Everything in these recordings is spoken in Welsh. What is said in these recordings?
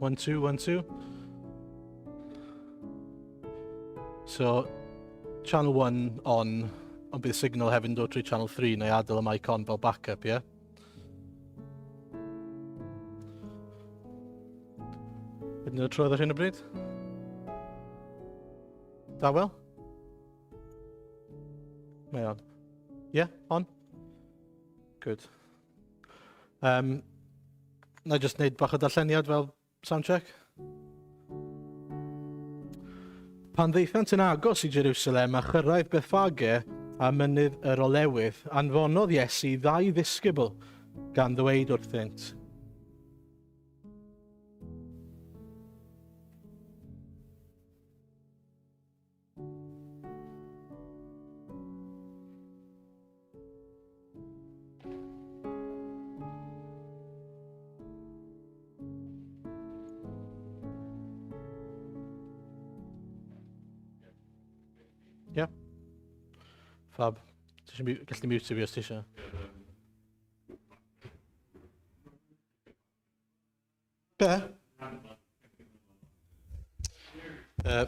1, 2, 1, 2. So, channel 1 on, ond bydd signal hefyd yn dod trwy channel 3, neu adael y mic on fel backup, ie? Yeah? Ydyn nhw'n troedd ar hyn o bryd? Dawel? Mae on. Ie, yeah, on. Good. Na i just wneud bach o darlleniad fel soundcheck. Pan ddaethant yn agos i Jerusalem a chyrraedd Bethfage a mynydd yr Olewydd, anfonodd Iesu ddau ddisgybl gan ddweud wrthynt, Yeah. Fab. Ti eisiau gallu mute fi os ti eisiau? Be?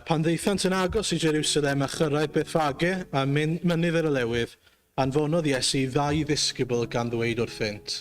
Pan ddaethant yn agos i Jerusalem a chyrraedd Bethfage a mynydd yr Olewydd, anfonodd Iesu ddau ddisgybl gan ddweud wrthynt,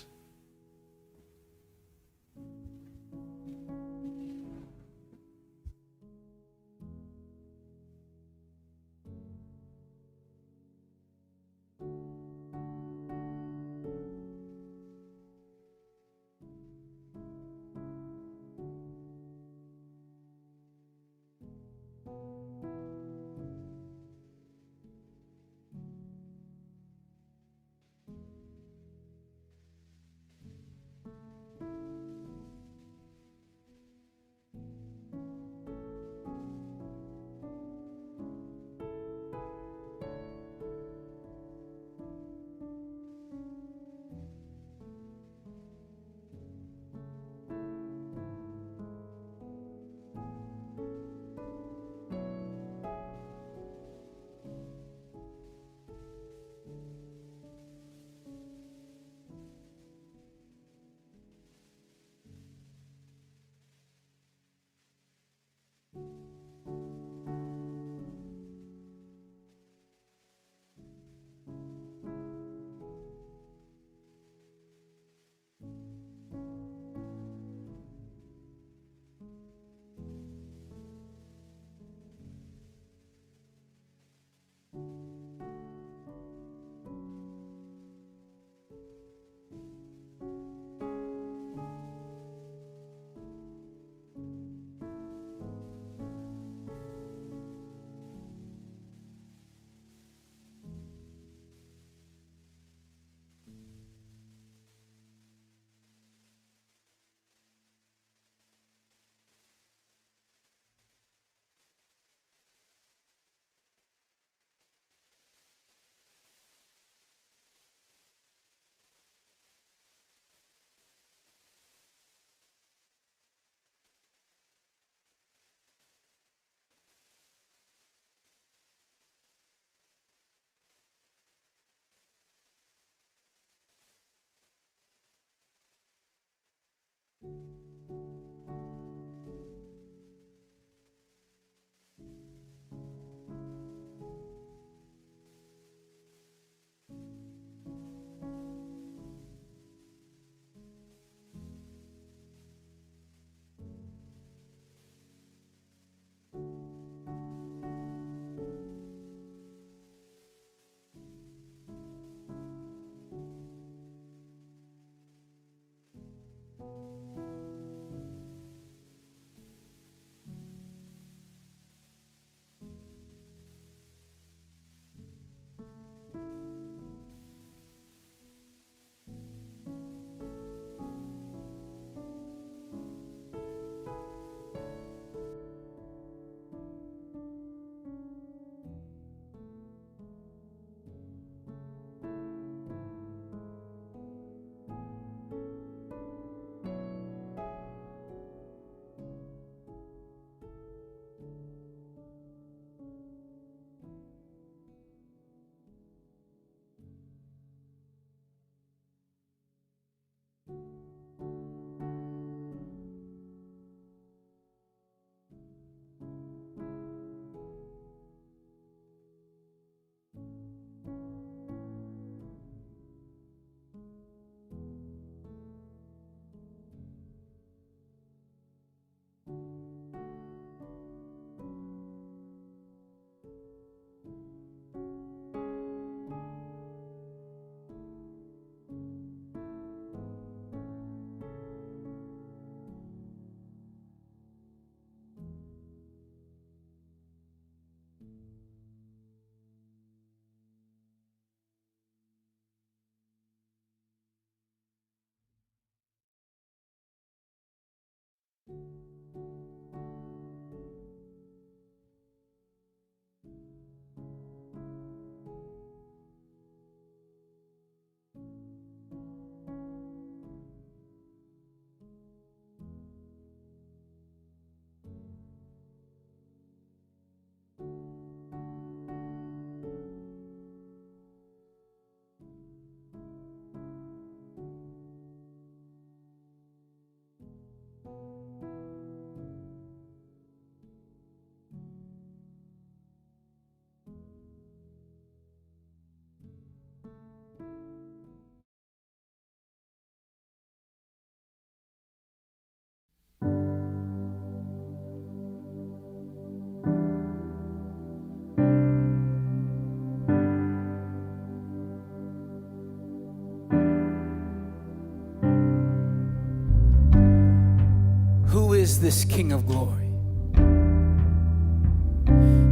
Who is this King of glory?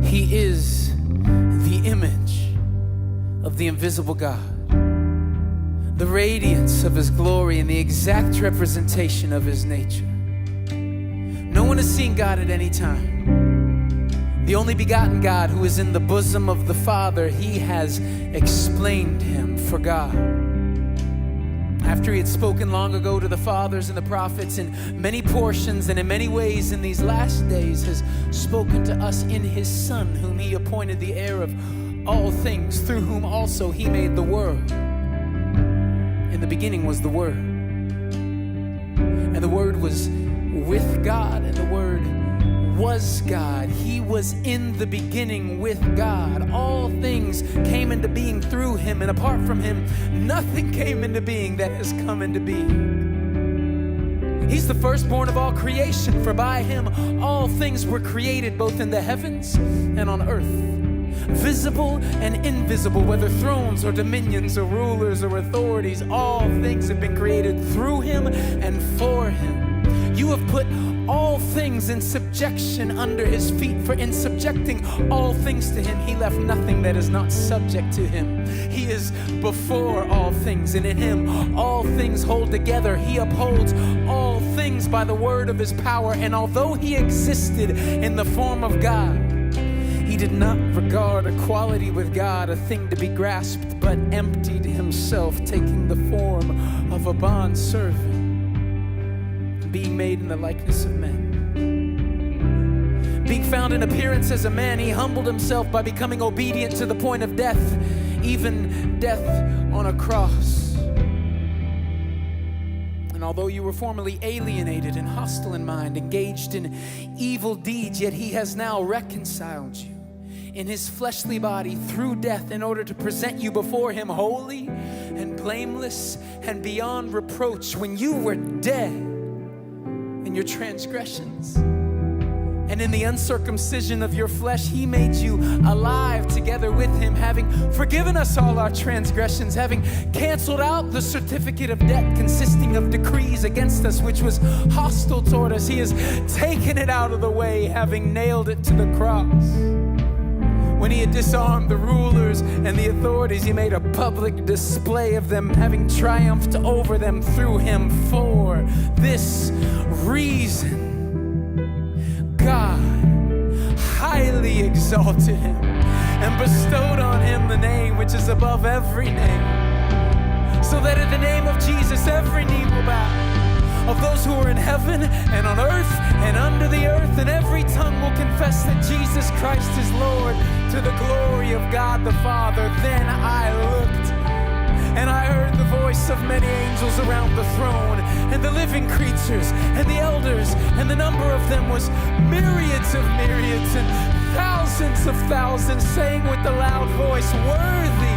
He is the image of the invisible God, the radiance of his glory and the exact representation of his nature. No one has seen God at any time. The only begotten God who is in the bosom of the Father, he has explained him for God. After he had spoken long ago to the fathers and the prophets in many portions and in many ways in these last days has spoken to us in his Son, whom he appointed the heir of all things, through whom also he made the world. In the beginning was the Word, and the Word was with God, and the Word was God. He was in the beginning with God. All things came into being through him, and apart from him, nothing came into being that has come into being. He's the firstborn of all creation, for by him all things were created, both in the heavens and on earth, visible and invisible, whether thrones or dominions or rulers or authorities. All things have been created through him and for him. You have put all things in subjection under his feet, for in subjecting all things to him, he left nothing that is not subject to him. He is before all things, and in him all things hold together. He upholds all things by the word of his power, and although he existed in the form of God, he did not regard equality with God a thing to be grasped, but emptied himself, taking the form of a bondservant, being made in the likeness of men. Being found in appearance as a man, he humbled himself by becoming obedient to the point of death, even death on a cross. And although you were formerly alienated and hostile in mind, engaged in evil deeds, yet he has now reconciled you in his fleshly body through death, in order to present you before him holy and blameless and beyond reproach, when you were dead in your transgressions and in the uncircumcision of your flesh, he made you alive together with him, having forgiven us all our transgressions, having canceled out the certificate of debt consisting of decrees against us, which was hostile toward us. He has taken it out of the way, having nailed it to the cross. When he had disarmed the rulers and the authorities, he made a public display of them, having triumphed over them through him. For this reason, God highly exalted him and bestowed on him the name which is above every name, so that at the name of Jesus every knee will bow, of those who are in heaven and on earth and under the earth, and every tongue will confess that Jesus Christ is Lord, to the glory of God the Father. Then I looked, and I heard the voice of many angels around the throne, and the living creatures, and the elders, and the number of them was myriads of myriads and thousands of thousands, saying with a loud voice, "Worthy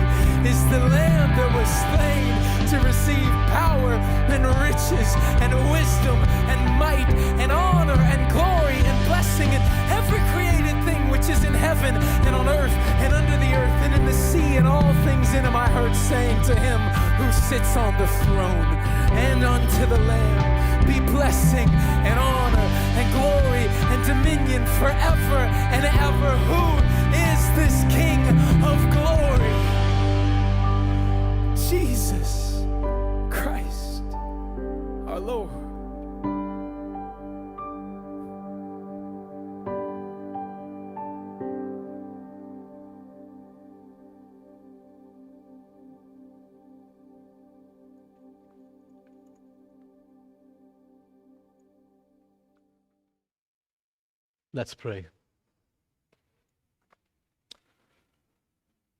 is the Lamb that was slain to receive power and riches and wisdom and might and honor and glory and blessing, and every created thing which is in heaven and on earth and under the earth and in the sea and all things in them." I heard saying to him who sits on the throne and unto the Lamb be blessing and honor and glory and dominion forever and ever. Who is this King of glory? Jesus Christ, our Lord. Let's pray.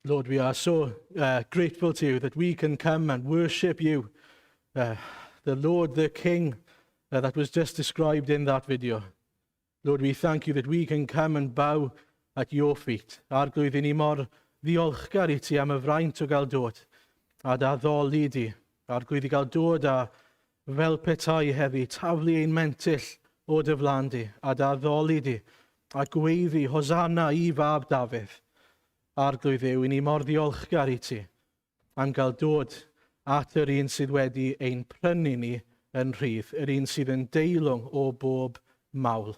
Lord, we are so grateful to you that we can come and worship you, the Lord, the King that was just described in that video. Lord, we thank you that we can come and bow at your feet. Arglwydd, i ni mor ddiolchgar i ti am y fraint o gael dod a dy addoli di. Arglwydd, i gael dod a fel petai heddi, taflu ein mentyll o dy flaen di a dy addoli di a gweiddi Hosanna i fab Dafydd. Arglwydd Dduw, i ni mor ddiolchgar i ti am gael dod at yr un sydd wedi ein prynu ni yn rhydd, yr un sydd yn deilwng o bob mawl.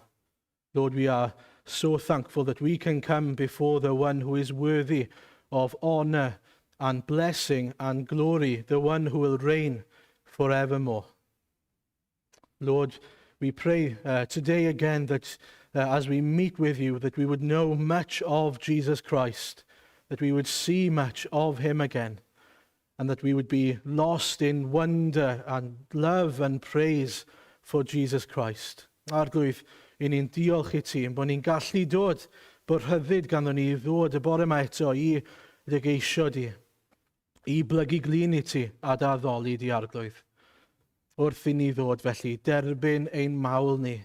Lord, we are so thankful that we can come before the one who is worthy of honor and blessing and glory, the one who will reign forevermore. Lord, we pray today again that as we meet with you, that we would know much of Jesus Christ, that we would see much of him again, and that we would be lost in wonder and love and praise for Jesus Christ. Arglwydd, i ni'n diolch i ti, bod ni'n gallu dod, bod rhyddid ganddo ni i ddod y bore yma eto i dy geisio di, i blygu glin i ti a dy addoli di Arglwydd. Wrth i ni ddod felly, derbyn ein mawl ni,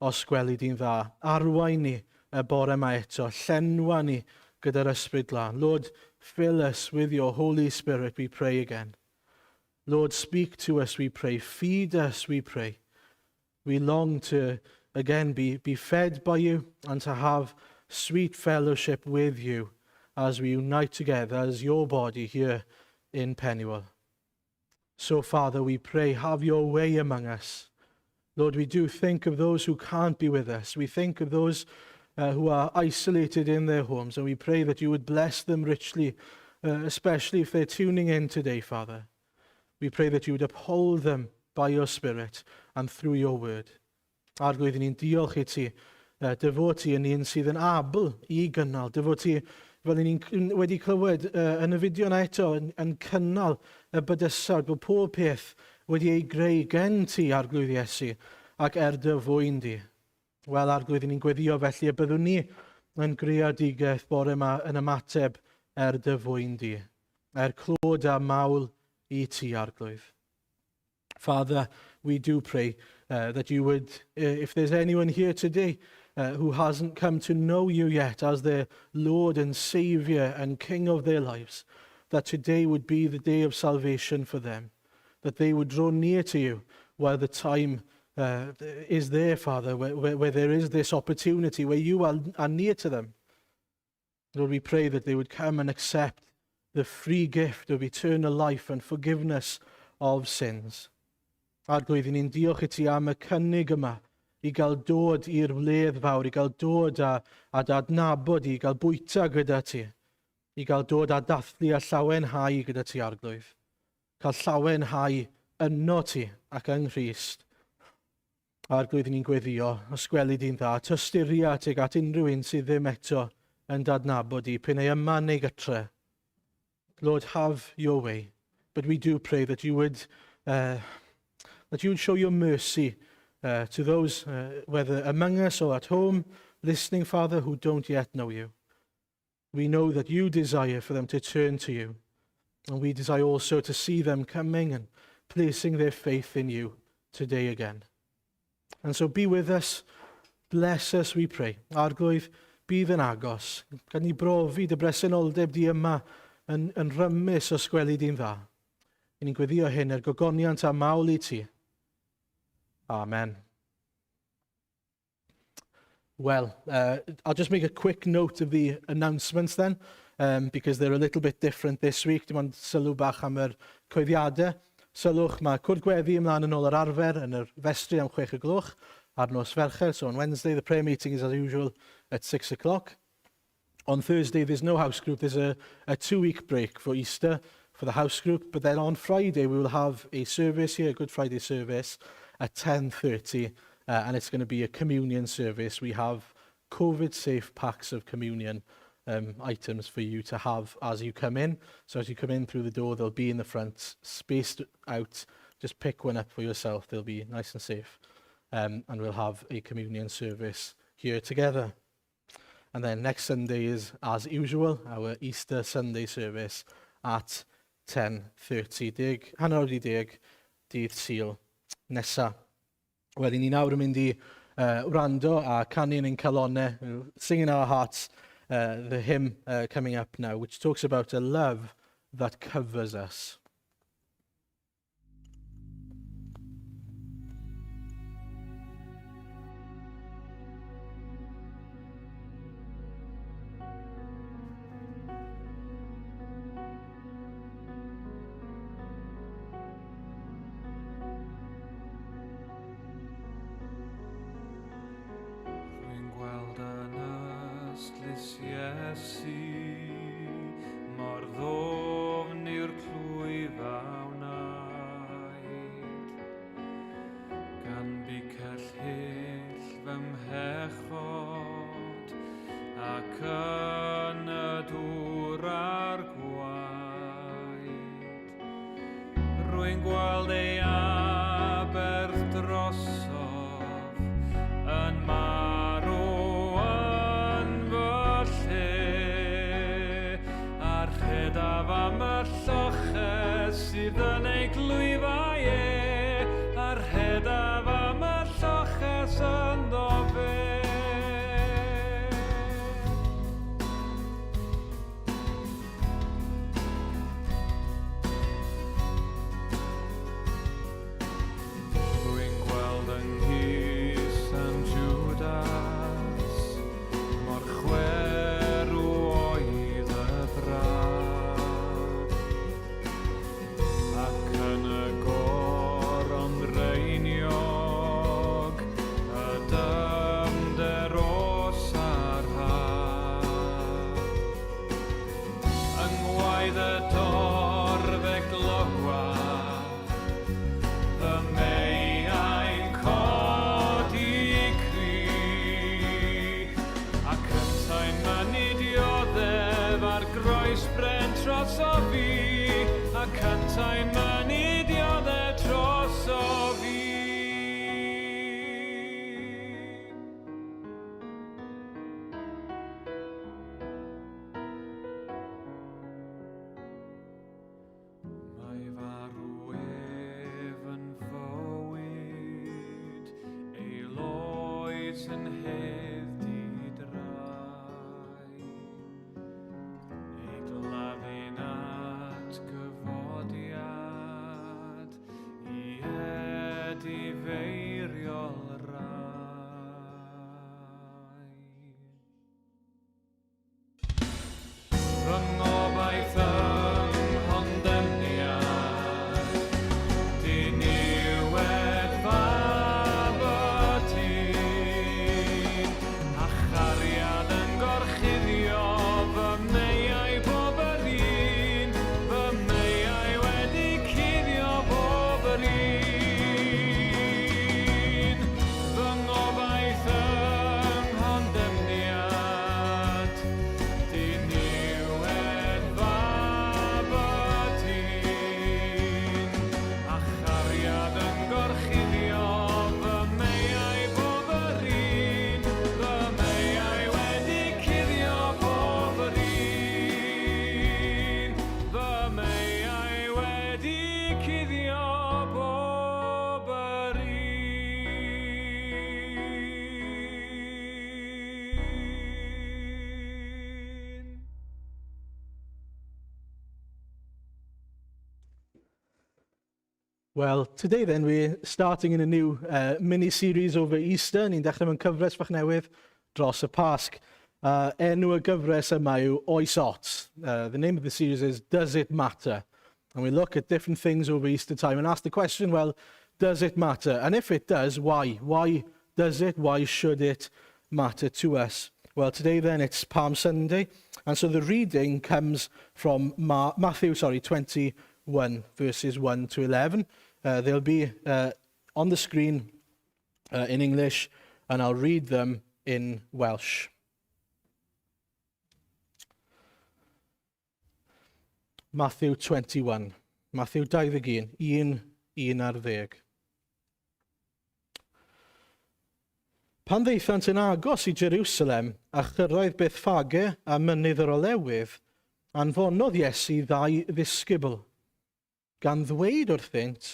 os gweli di'n dda, arwain ni y bore yma eto, llenwa ni gyda'r Ysbryd Glân. Lord, fill us with your Holy Spirit, we pray again. Lord, speak to us, we pray. Feed us, we pray. We long to, again, be fed by you and to have sweet fellowship with you as we unite together as your body here in Penuel. So, Father, we pray, have your way among us. Lord, we do think of those who can't be with us. We think of those who are isolated in their homes, and we pray that you would bless them richly, especially if they're tuning in today, Father. We pray that you would uphold them by your Spirit and through your word. Arglwydd, ni'n diolch i ti, dy fod ti yn un sydd yn abl i gynnal, dy fod ti, fel ni'n wedi clywed yn y fideo yna eto, yn cynnal y bydysawd, bod pob peth wedi ei greu gen ti, Arglwydd Iesu, ac er dy fwyn di. Wel, Arglwydd, ni'n gweddio felly y byddwn ni yn greadigaeth bore yma yn ymateb er dy fwyn di, er clod a mawl i ti, Arglwydd. Father, we do pray that you would, if there's anyone here today who hasn't come to know you yet as their Lord and Saviour and King of their lives, that today would be the day of salvation for them, that they would draw near to you while the time is there, Father, where there is this opportunity, where you are near to them. Lord, we pray that they would come and accept the free gift of eternal life and forgiveness of sins. Arglwydd, i ni'n diolch i ti am y cynnig yma i gael dod i'r wledd fawr, i gael dod a dy adnabod i, gael bwyta gyda ti, i gael dod a dathlu a llawenhau gyda ti, Arglwydd. Cael llawenhau yno ti ac yng Nghrist. Arglwydd, ni'n gweddio, os gweli di'n dda, tosturia tuag at unrhyw un sydd ddim eto yn dy adnabod di, p'un ai yma neu gytre. Lord, have your way. But we do pray that you would show your mercy to those, whether among us or at home, listening, Father, who don't yet know you. We know that you desire for them to turn to you. And we desire also to see them coming and placing their faith in you today again. And so be with us, bless us, we pray. Arglwydd, bydd yn agos. Gad ni brofi dy bresenoldeb di yma yn rymus os gweli di'n dda. I ni'n gweddio hyn er gogoniant a mawl i ti. Amen. Well, I'll just make a quick note of the announcements then, because they're a little bit different this week. Dim ond sylw bach am yr cyhoeddiadau. Sylwch, mae cwrdd gweddi ymlaen yn ôl yr arfer yn yr festri am 6 y gloch ar nos Fercher. So on Wednesday, the prayer meeting is as usual at 6 o'clock. On Thursday, there's no house group. There's a 2-week break for Easter for the house group. But then on Friday, we will have a service here, a Good Friday service, at 10:30. And it's going to be a communion service. We have COVID-safe packs of communion items for you to have as you come in. So as you come in through the door, they'll be in the front, spaced out. Just pick one up for yourself. They'll be nice and safe. And we'll have a communion service here. here together. And then next Sunday is, as usual, our Easter Sunday service at 10.30, deg, hanner awr i deg, dydd Sul nesa. Wedyn ni nawr yn mynd i wrando a canu yn ein calonau, sing in our hearts the hymn coming up now, which talks about a love that covers us. Rwy'n gweld yn ystlys Iesu mor ddofn yw'r clwyf a wnaed gan bicell hyll fy mhechod ac yn y dŵr a'r gwaed. Rwy'n gweld ei aberth drosof yn marw yn fy lle, a rhedaf am y lloches sydd yn ei glwyfau e, a rhedaf am y lloches ynddo fe. Rwy'n gweld yng nghusan Jwdas mor chwerw oedd y brad, ac yn y goron reiniog y dyfnder o sarhad. Yng ngwaedd y dorf e glywaf fy meiau'n codi cri, ac yntau'n mynnu dioddef ar groes bren trosof fi, ac yntau'n mynnu dioddef trosof fi. Mae farw ef yn fywyd, ei loes yn hedd di-drai. Ei gladdu'n atgyfodiad i edifeiriol rai. Fy ngobaith yng nghondemniad, diniwed fab y dyn, a chariad yn gorchuddio fy meiau bob yr un, fy meiau wedi cuddio bob yr un. Fy ngobaith yng nghondemniad, diniwed fab y dyn, a chariad yn gorchuddio fy meiau bob yr un, fy meiau wedi cuddio bob yr un, fy meiau wedi cuddio bob yr un. Well, today then we're starting in a new mini-series over Easter. Ni'n dechrau mewn cyfres fach newydd dros y Pasg. Enw y gyfres yma yw Oes Ots. The name of the series is Does It Matter? And we look at different things over Easter time and ask the question, well, does it matter? And if it does, why? Why does it? Why should it matter to us? Well, today then it's Palm Sunday, and so the reading comes from Matthew, sorry, 21, verses 1 to 11. They'll be on the screen in English, and I'll read them in Welsh. Matthew 21. Matthew 21, 1, 1 ar ddeg. Pan ddaethant yn agos i Jerusalem a chyrraedd Bethffage a Mynydd yr Olewydd, anfonodd Iesu ddau ddisgybl, gan ddweud wrthynt,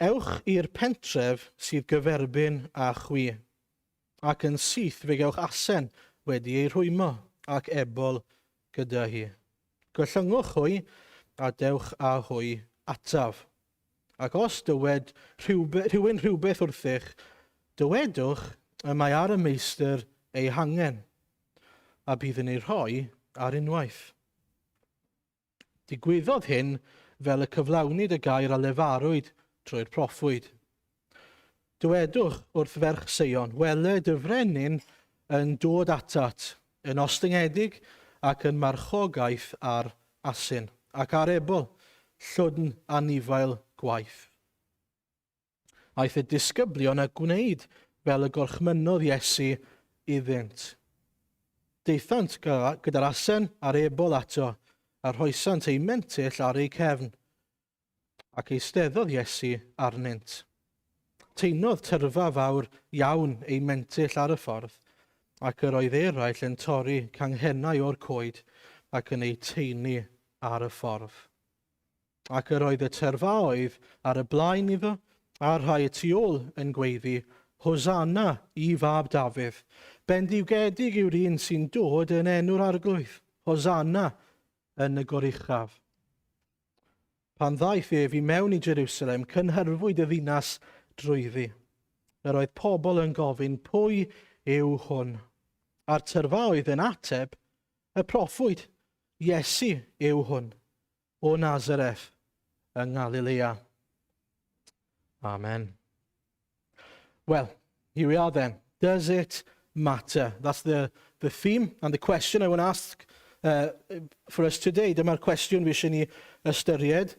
Ewch i'r pentref sydd gyferbyn â chwi, ac yn syth fe gewch asen wedi ei rhwymo ac ebol gyda hi. Gollyngwch hwy a dewch â hwy ataf. Ac os dywed rhywun rhywbeth wrthych, dywedwch y mae ar y meistr ei hangen, a bydd yn ei rhoi ar unwaith. Digwyddodd hyn fel y cyflawnid y gair a lefarwyd trwy'r proffwyd. Dywedwch wrth ferch Seion, wele dy frenin yn dod atat, yn ostyngedig ac yn marchogaeth ar asyn, ac ar ebol, llwdn anifail gwaith. Aeth y disgyblion a gwneud fel y gorchmynnodd Iesu iddynt. Daethant gyda'r asen a'r ebol ato, a rhoesant eu mentyll ar eu cefn. Ac eisteddodd Iesu arnynt. Teinodd tyrfa fawr iawn ei mentyll ar y ffordd, ac yr oedd eraill yn torri canghennau o'r coed ac yn eu taenu ar y ffordd. Ac yr oedd y tyrfaoedd ar y blaen iddo, a'r rhai y tu ôl yn gweiddi, Hosanna i fab Dafydd! Bendigedig yw'r un sy'n dod yn enw'r Arglwydd! Hosanna yn y goruchaf! Pan ddaeth ef i mewn i Jerusalem, cynhyrfwyd y ddinas drwyddi. Yr oedd pobl yn gofyn, Pwy yw hwn? A'r tyrfaoedd yn ateb, Y proffwyd, Iesu yw hwn, o Nazareth yng Ngalilea. Amen. Well, here we are then. Does it matter? That's the, the theme and the question I want to ask uh, for us today. Dyma'r cwestiwn fi eisiau ni ystyried.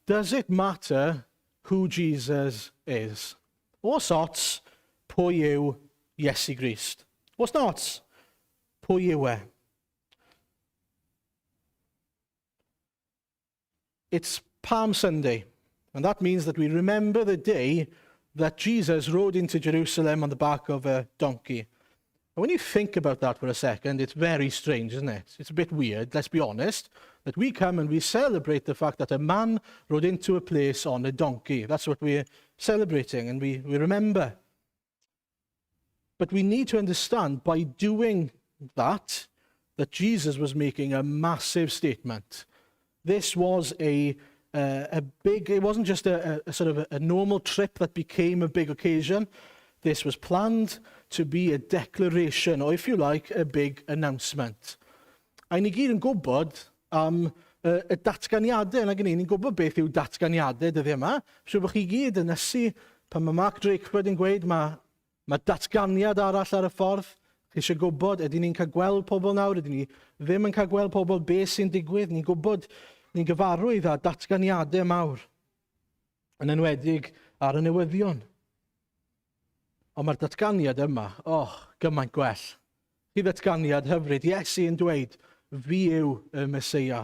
Does it matter who Jesus is? Os ots, pwy yw Iesu Grist? Os na ots, pwy yw e? It's Palm Sunday, and that means that we remember the day that Jesus rode into Jerusalem on the back of a donkey. And when you think about that for a second, it's very strange, isn't it? It's a bit weird, let's be honest, that we come and we celebrate the fact that a man rode into a place on a donkey. That's what we're celebrating and we, we remember. But we need to understand by doing that, that Jesus was making a massive statement. This was a, uh, a big, it wasn't just a, a, a sort of a, a normal trip that became a big occasion. This was planned to be a declaration, or if you like, a big announcement. A ni gyd yn gwybod am y, y datganiadau yna gen i. Ni'n gwybod beth yw datganiadau dyddiau yma. Siwr bod chi gyd yn ysu pan mae Mark Drakeford yn gweud mae, mae datganiad arall ar y ffordd. Chi eisiau gwybod, ydyn ni'n cael gweld pobl nawr, ydyn ni ddim yn cael gweld pobl, beth sy'n digwydd. Ni'n gwybod, ni'n gyfarwydd â datganiadau mawr, yn enwedig ar y newyddion. Ond mae'r datganiad yma, oh, gymaint gwell. Chi ddatganiad hyfryd, Iesu yn dweud, fi yw y Meseia.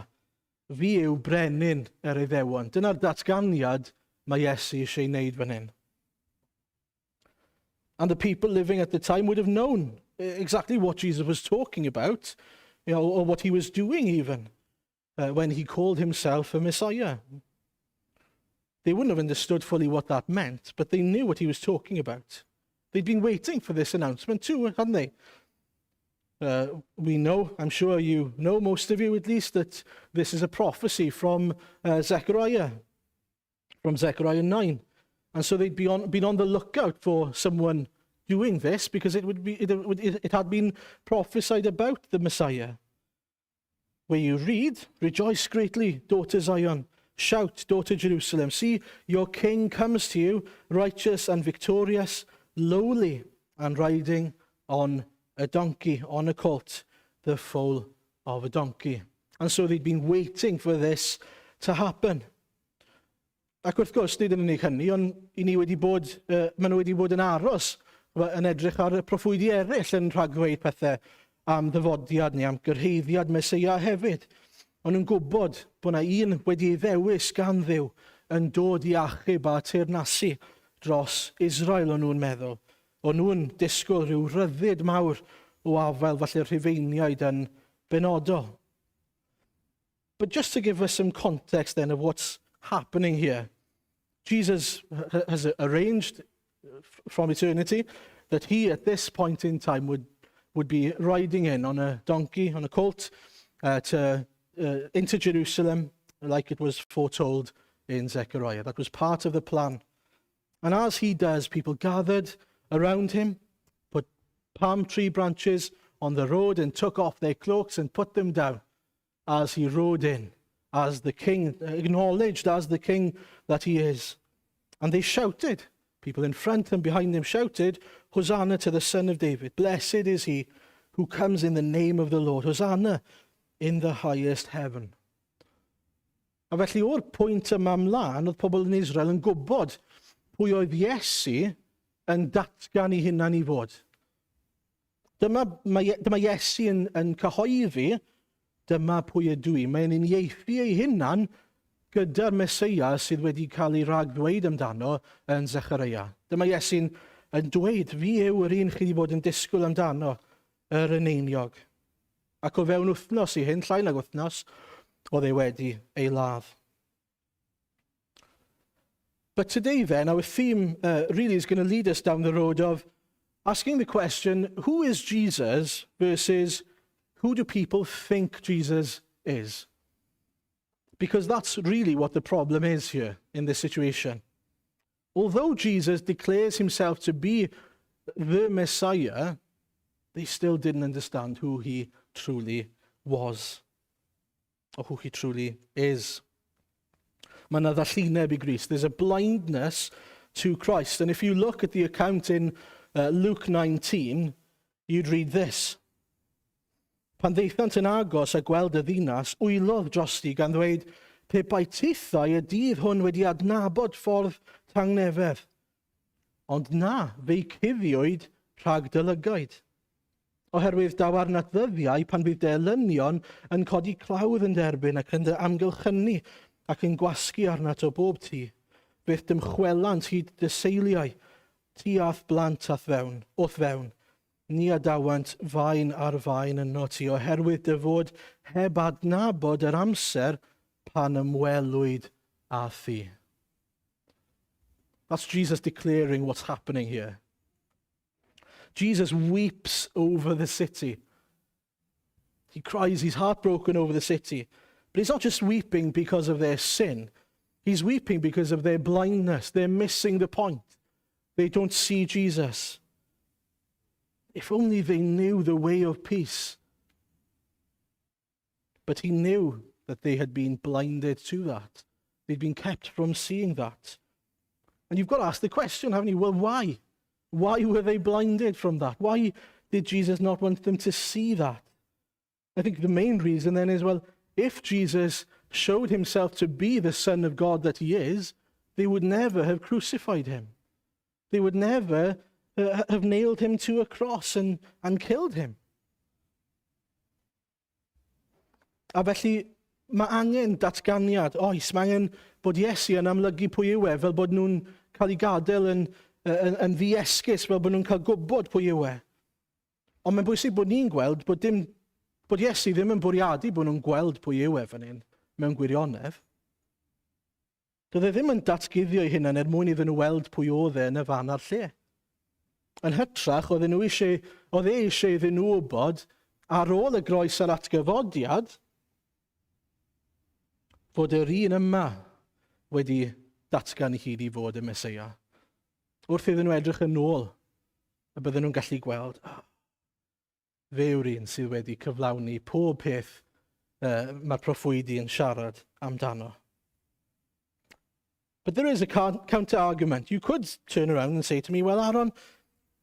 Fi yw brenin yr Iddewon. Dyna'r datganiad mae Iesu eisiau ei wneud fan hyn. And the people living at the time would have known exactly what Jesus was talking about, you know, or what he was doing even, uh, when he called himself a Messiah. They wouldn't have understood fully what that meant, but they knew what he was talking about. They'd been waiting for this announcement too, hadn't they? Uh, we know, I'm sure you know, most of you at least, that this is a prophecy from uh, Zechariah, from Zechariah 9. And so they'd be on, been on the lookout for someone doing this because it, would be, it, it, it had been prophesied about the Messiah. Where you read, Rejoice greatly, daughter Zion. Shout, daughter Jerusalem. See, your king comes to you, righteous and victorious, lowly and riding on a donkey, on a colt, the foal of a donkey. And so they'd been waiting for this to happen. Ac wrth gwrs, nid yn unig hynny, ond i ni wedi bod, uh, maen nhw wedi bod yn aros yn edrych ar y proffwydi eraill yn rhagddweud pethau am ddyfodiad neu am gyrhaeddiad Meseia hefyd. Ond nhw'n gwybod bod yna un wedi ei ddewis gan Dduw yn dod i achub a teyrnasu dros Israel, o'n nhw'n meddwl. O'n nhw'n disgwyl rhyw ryddid mawr o afael falle'r Rhufeiniaid yn benodol. But just to give us some context then of what's happening here, Jesus has arranged from eternity that he at this point in time would be riding in on a donkey, on a colt, into Jerusalem, like it was foretold in Zechariah. That was part of the plan. And as he does, people gathered around him, put palm tree branches on the road and took off their cloaks and put them down as he rode in, as the king, acknowledged as the king that he is. And they shouted, people in front and behind him shouted, "Hosanna to the Son of David. Blessed is he who comes in the name of the Lord. Hosanna in the highest heaven." A felly o'r pwynt yma ymlaen, oedd pobl yn Israel yn gwybod pwy oedd Iesu yn datgan ei hunan i fod. Dyma Iesu yn cyhoeddi, "Dyma pwy ydw i." Mae'n uniaethu ei hunan gyda'r Meseia sydd wedi cael ei ragddweud amdano yn Zechariah. Dyma Iesu'n yn dweud, "Fi yw yr un chi wedi bod yn disgwyl amdano, yr eneiniog." Ac o fewn wythnos i hyn, llai nag wythnos, oedd e wedi ei ladd. But today then, our theme really is going to lead us down the road of asking the question, who is Jesus versus who do people think Jesus is? Because that's really what the problem is here in this situation. Although Jesus declares himself to be the Messiah, they still didn't understand who he truly was or who he truly is. Mae yna ddallineb i Grist. There's a blindness to Christ. And if you look at the account in Luke 19, you'd read this. Pan ddaethant yn agos a gweld y ddinas, wylodd drosti gan ddweud, "Pe bai tithau y dydd hwn wedi adnabod ffordd tangnefedd. Ond na, fe'i cuddiwyd rhag dy lygaid. Oherwydd daw arnat ddyddiau pan fydd dy elynion yn codi clawdd yn dy erbyn ac yn dy amgylchynu ac yn gwasgu arnat o bob tu. Fe'th dymchwelant hyd dy seiliau, ti a'th blant o'th fewn. Ni adawant faen ar faen ynot ti, oherwydd dy fod heb adnabod yr amser pan ymwelwyd â thi." That's Jesus declaring what's happening here. Jesus weeps over the city. He cries, he's heartbroken over the city. But he's not just weeping because of their sin. He's weeping because of their blindness. They're missing the point. They don't see Jesus. If only they knew the way of peace. But he knew that they had been blinded to that. They'd been kept from seeing that. And you've got to ask the question, haven't you? Well, why? Why were they blinded from that? Why did Jesus not want them to see that? I think the main reason then is, well, if Jesus showed himself to be the Son of God that he is, they would never have crucified him. They would never have nailed him to a cross and killed him. A felly, mae angen datganiad, oes, mae angen bod Iesu yn amlygu pwy yw e, fel bod nhw'n cael ei gadael yn ddiesgus, fel bod nhw'n cael gwybod pwy yw e. Ond mae'n bwysig bod ni'n gweld bod Iesu ddim yn bwriadu bod nhw'n gweld pwy yw e fan hyn mewn gwirionedd. Doedd e ddim yn datguddio ei hunan er mwyn iddyn nhw weld pwy oedd e yn y fan a'r lle. Yn hytrach, oedd e eisiau iddyn nhw wybod ar ôl y groes a'r atgyfodiad fod yr un yma wedi datgan ei hun i fod y Meseia. Wrth iddyn nhw edrych yn ôl, y bydden nhw'n gallu gweld, oh, fe yw'r un sydd wedi cyflawni pob peth mae'r proffwydi yn siarad amdano. But there is a counter argument. You could turn around and say to me, "Well, Aaron,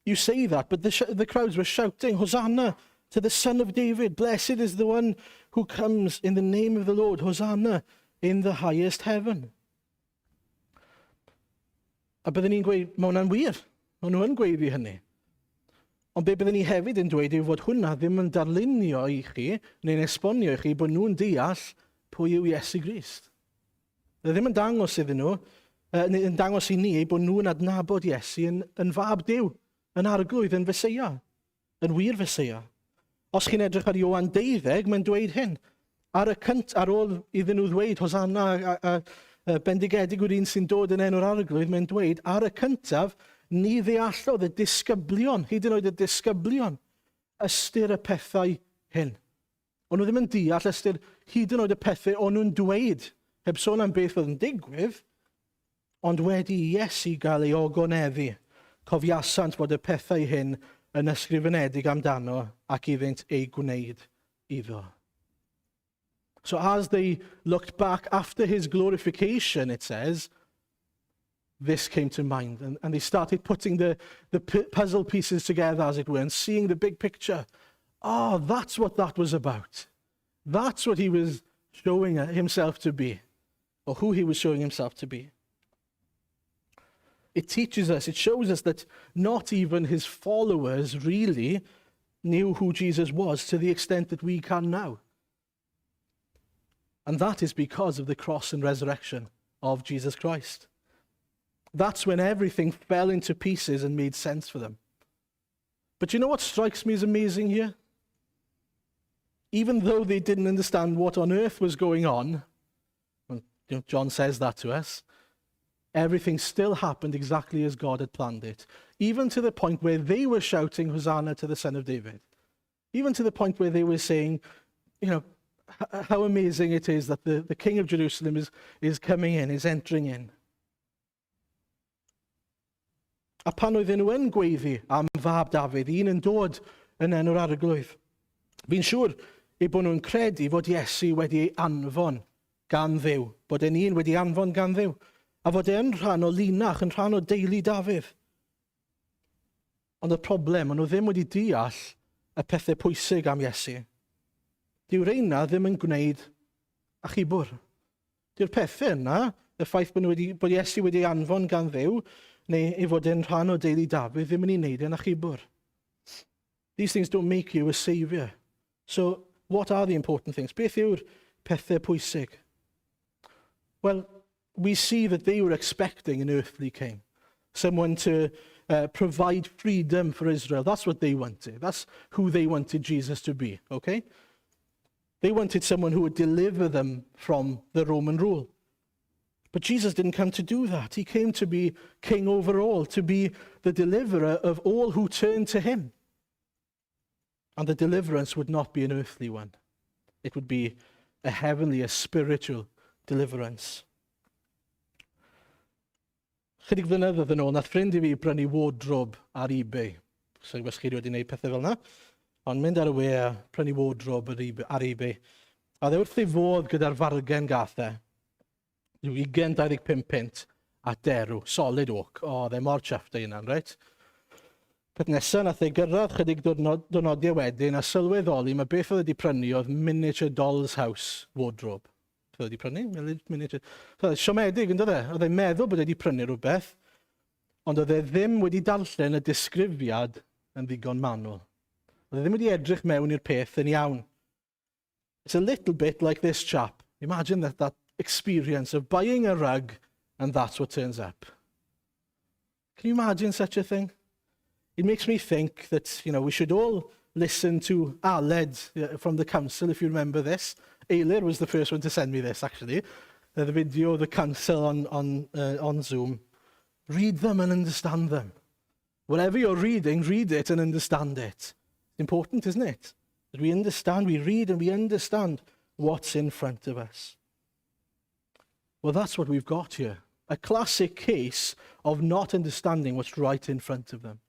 you say that, but the crowds were shouting, 'Hosanna to the Son of David. Blessed is the one who comes in the name of the Lord. Hosanna in the highest heaven.'" A byddwn ni'n gweud, mae hwnna'n wir. Maen nhw yn gweiddi hynny. Ond be byddwn ni hefyd yn dweud yw fod hwnna ddim yn darlunio i chi, neu'n esbonio i chi bod nhw'n deall pwy yw Iesu Grist. Fe ddim yn dangos iddyn nhw, neu yn dangos i ni bod nhw'n adnabod Iesu yn fab Duw. yn arglwydd, yn Feseia, yn wir Feseia. Os chi'n edrych ar Ioan 12, mae'n dweud hyn. Ar, y cynt, ar ôl iddyn nhw ddweud Hosanna a, a, a bendigedig yw'r un sy'n dod yn enw'r arglwydd, mae'n dweud ar y cyntaf, ni ddeallodd y disgyblion, hyd yn oed y disgyblion, ystyr y pethau hyn. O'n nhw ddim yn deall ystyr hyd yn oed y pethau o'n nhw'n dweud, heb sôn am beth oedd yn digwydd, ond wedi i Iesu gael ei ogoneddu, cofiasant fod y pethau hyn yn ysgrifenedig amdano ac iddynt eu gwneud iddo. So as they looked back after his glorification, it says, this came to mind. And they started putting the puzzle pieces together, as it were, and seeing the big picture. Oh, that's what that was about. That's what he was showing himself to be, or who he was showing himself to be. It teaches us, it shows us that not even his followers really knew who Jesus was to the extent that we can now. And that is because of the cross and resurrection of Jesus Christ. That's when everything fell into pieces and made sense for them. But you know what strikes me as amazing here? Even though they didn't understand what on earth was going on, John says that to us, everything still happened exactly as God had planned it. Even to the point where they were shouting, "Hosanna to the Son of David." Even to the point where they were saying, how amazing it is that the King of Jerusalem is coming in, is entering in. A pan oedden nhw yn gweiddi am fab Dafydd, un yn dod yn enw'r arglwydd, fi'n siŵr eu bod nhw'n credu fod Iesu wedi ei anfon gan Dduw, bod e'n un wedi anfon gan Dduw, a fod e'n rhan o linach, yn rhan o deulu Dafydd. Ond y problem, maen nhw ddim wedi deall y pethau pwysig am Iesu. Dyw reina ddim yn gwneud achubwr. Dyw'r pethau yna, y ffaith bod Iesu wedi anfon gan Dduw, neu ei fod e'n rhan o deulu Dafydd, ddim yn ei wneud e'n achubwr. These things don't make you a saviour. So, what are the important things? Beth yw'r pethau pwysig? Well, we see that they were expecting an earthly king, someone to provide freedom for Israel. That's what they wanted. That's who they wanted Jesus to be, okay? They wanted someone who would deliver them from the Roman rule. But Jesus didn't come to do that. He came to be king over all, to be the deliverer of all who turn to him. And the deliverance would not be an earthly one. It would be a heavenly, a spiritual deliverance. Chydig flynyddoedd yn ôl, nath ffrind i fi brynu wardrobe ar eBay. So, os chi wedi gwneud pethau fel yna. Ond mynd ar y we a prynu wardrobe ar eBay. A dde wrth ei fodd gyda'r fargen gath e. Rhyw 20-25 punt a derw, solid oak. O, dde mor chuffed ei hunan, reit? Peth nesaf, nath ei gyrraedd chydig diwrnodiau wedyn a sylweddoli mae beth oedd wedi prynu oedd miniature doll's house wardrobe. Beth oedd wedi prynu? Miniature. So, siomedig, yn dod e? Oedd e'n meddwl bod wedi prynu rhywbeth, ond oedd e ddim wedi darllen y disgrifiad yn ddigon manwl. Oedd e ddim wedi edrych mewn i'r peth yn iawn. It's a little bit like this chap. Imagine that experience of buying a rug and that's what turns up. Can you imagine such a thing? It makes me think that we should all listen to Aled from the council, if you remember this. Eilir was the first one to send me this, actually. The video of the council on Zoom. Read them and understand them. Whatever you're reading, read it and understand it. It's important, isn't it? That we understand, we read and we understand what's in front of us. Well, that's what we've got here. A classic case of not understanding what's right in front of them.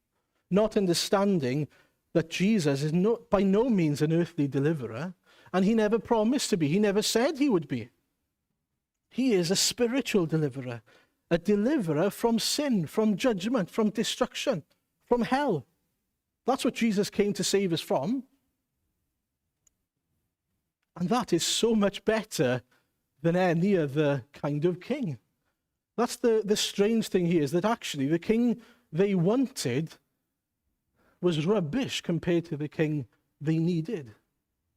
Not understanding that Jesus is by no means an earthly deliverer, and he never promised to be. He never said he would be. He is a spiritual deliverer, a deliverer from sin, from judgment, from destruction, from hell. That's what Jesus came to save us from. And that is so much better than any other kind of king. That's the strange thing here, is that actually the king they wanted was rubbish compared to the king they needed,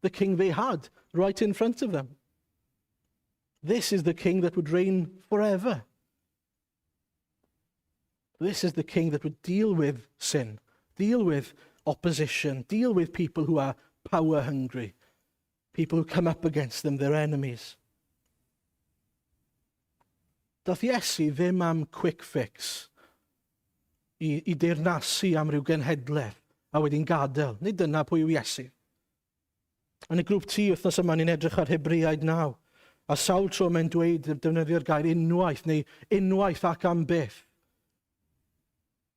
the king they had right in front of them. This is the king that would reign forever. This is the king that would deal with sin. Deal with opposition. Deal with people who are power hungry. People who come up against them, their enemies. Dath Iesu ddim am quick fix i deyrnasu am ryw genhedlaeth a wedyn gadael. Nid dyna pwy yw Iesu. Yn y grŵp T wythnos yma, ni'n edrych ar Hebreaid 9. A sawl tro mae'n dweud, defnyddio'r gair unwaith, neu unwaith ac am byth.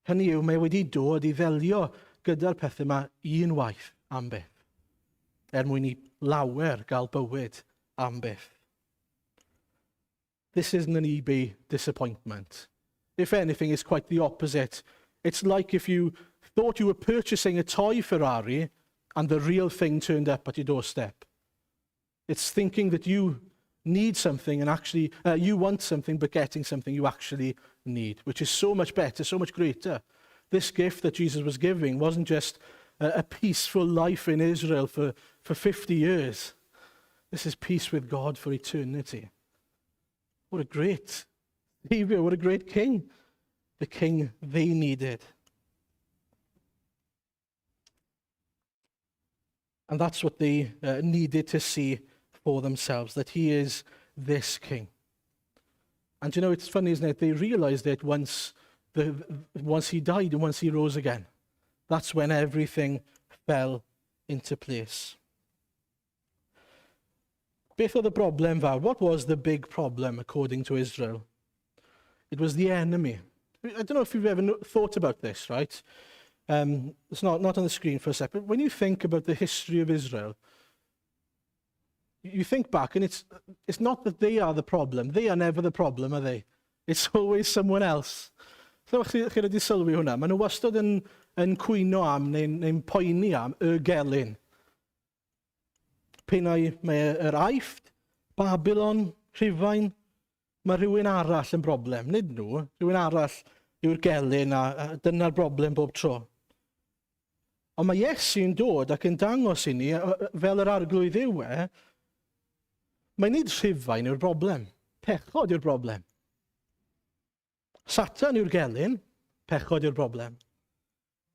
Hynny yw, mae wedi dod i ddelio gyda'r pethau yma unwaith am byth, er mwyn i lawer gael bywyd am byth. This isn't an eBay disappointment. If anything, it's quite the opposite. It's like if you thought you were purchasing a toy Ferrari and the real thing turned up at your doorstep. It's thinking that you need something and actually you want something, but getting something you actually need, which is so much better, so much greater. This gift that Jesus was giving wasn't just a peaceful life in Israel for 50 years. This is peace with God for eternity. What a great Savior, what a great king. The king they needed. And that's what they needed to see for themselves, that he is this king. And it's funny, isn't it? They realized it once he died and once he rose again. That's when everything fell into place. Beth oedd y broblem fawr? What was the big problem according to Israel? It was the enemy. I don't know if you've ever thought about this, right? It's not on the screen for a sec, but when you think about the history of Israel, you think back and it's not that they are the problem. They are never the problem, are they? It's always someone else. So chi wedi sylwi hwnna? Maen nhw wastad yn cwyno am neu poeni am y gelyn. P'un ai mae yr Aifft, Babylon, Rhufain, mae rhywun arall yn broblem. Nid nhw, rhywun arall yw'r gelyn a dyna'r broblem bob tro. Ond mae Iesu'n dod ac yn dangos i ni, fel yr Arglwydd yw e, mae nid Rhufain yw'r broblem. Pechod yw'r broblem. Satan yw'r gelyn, pechod yw'r broblem.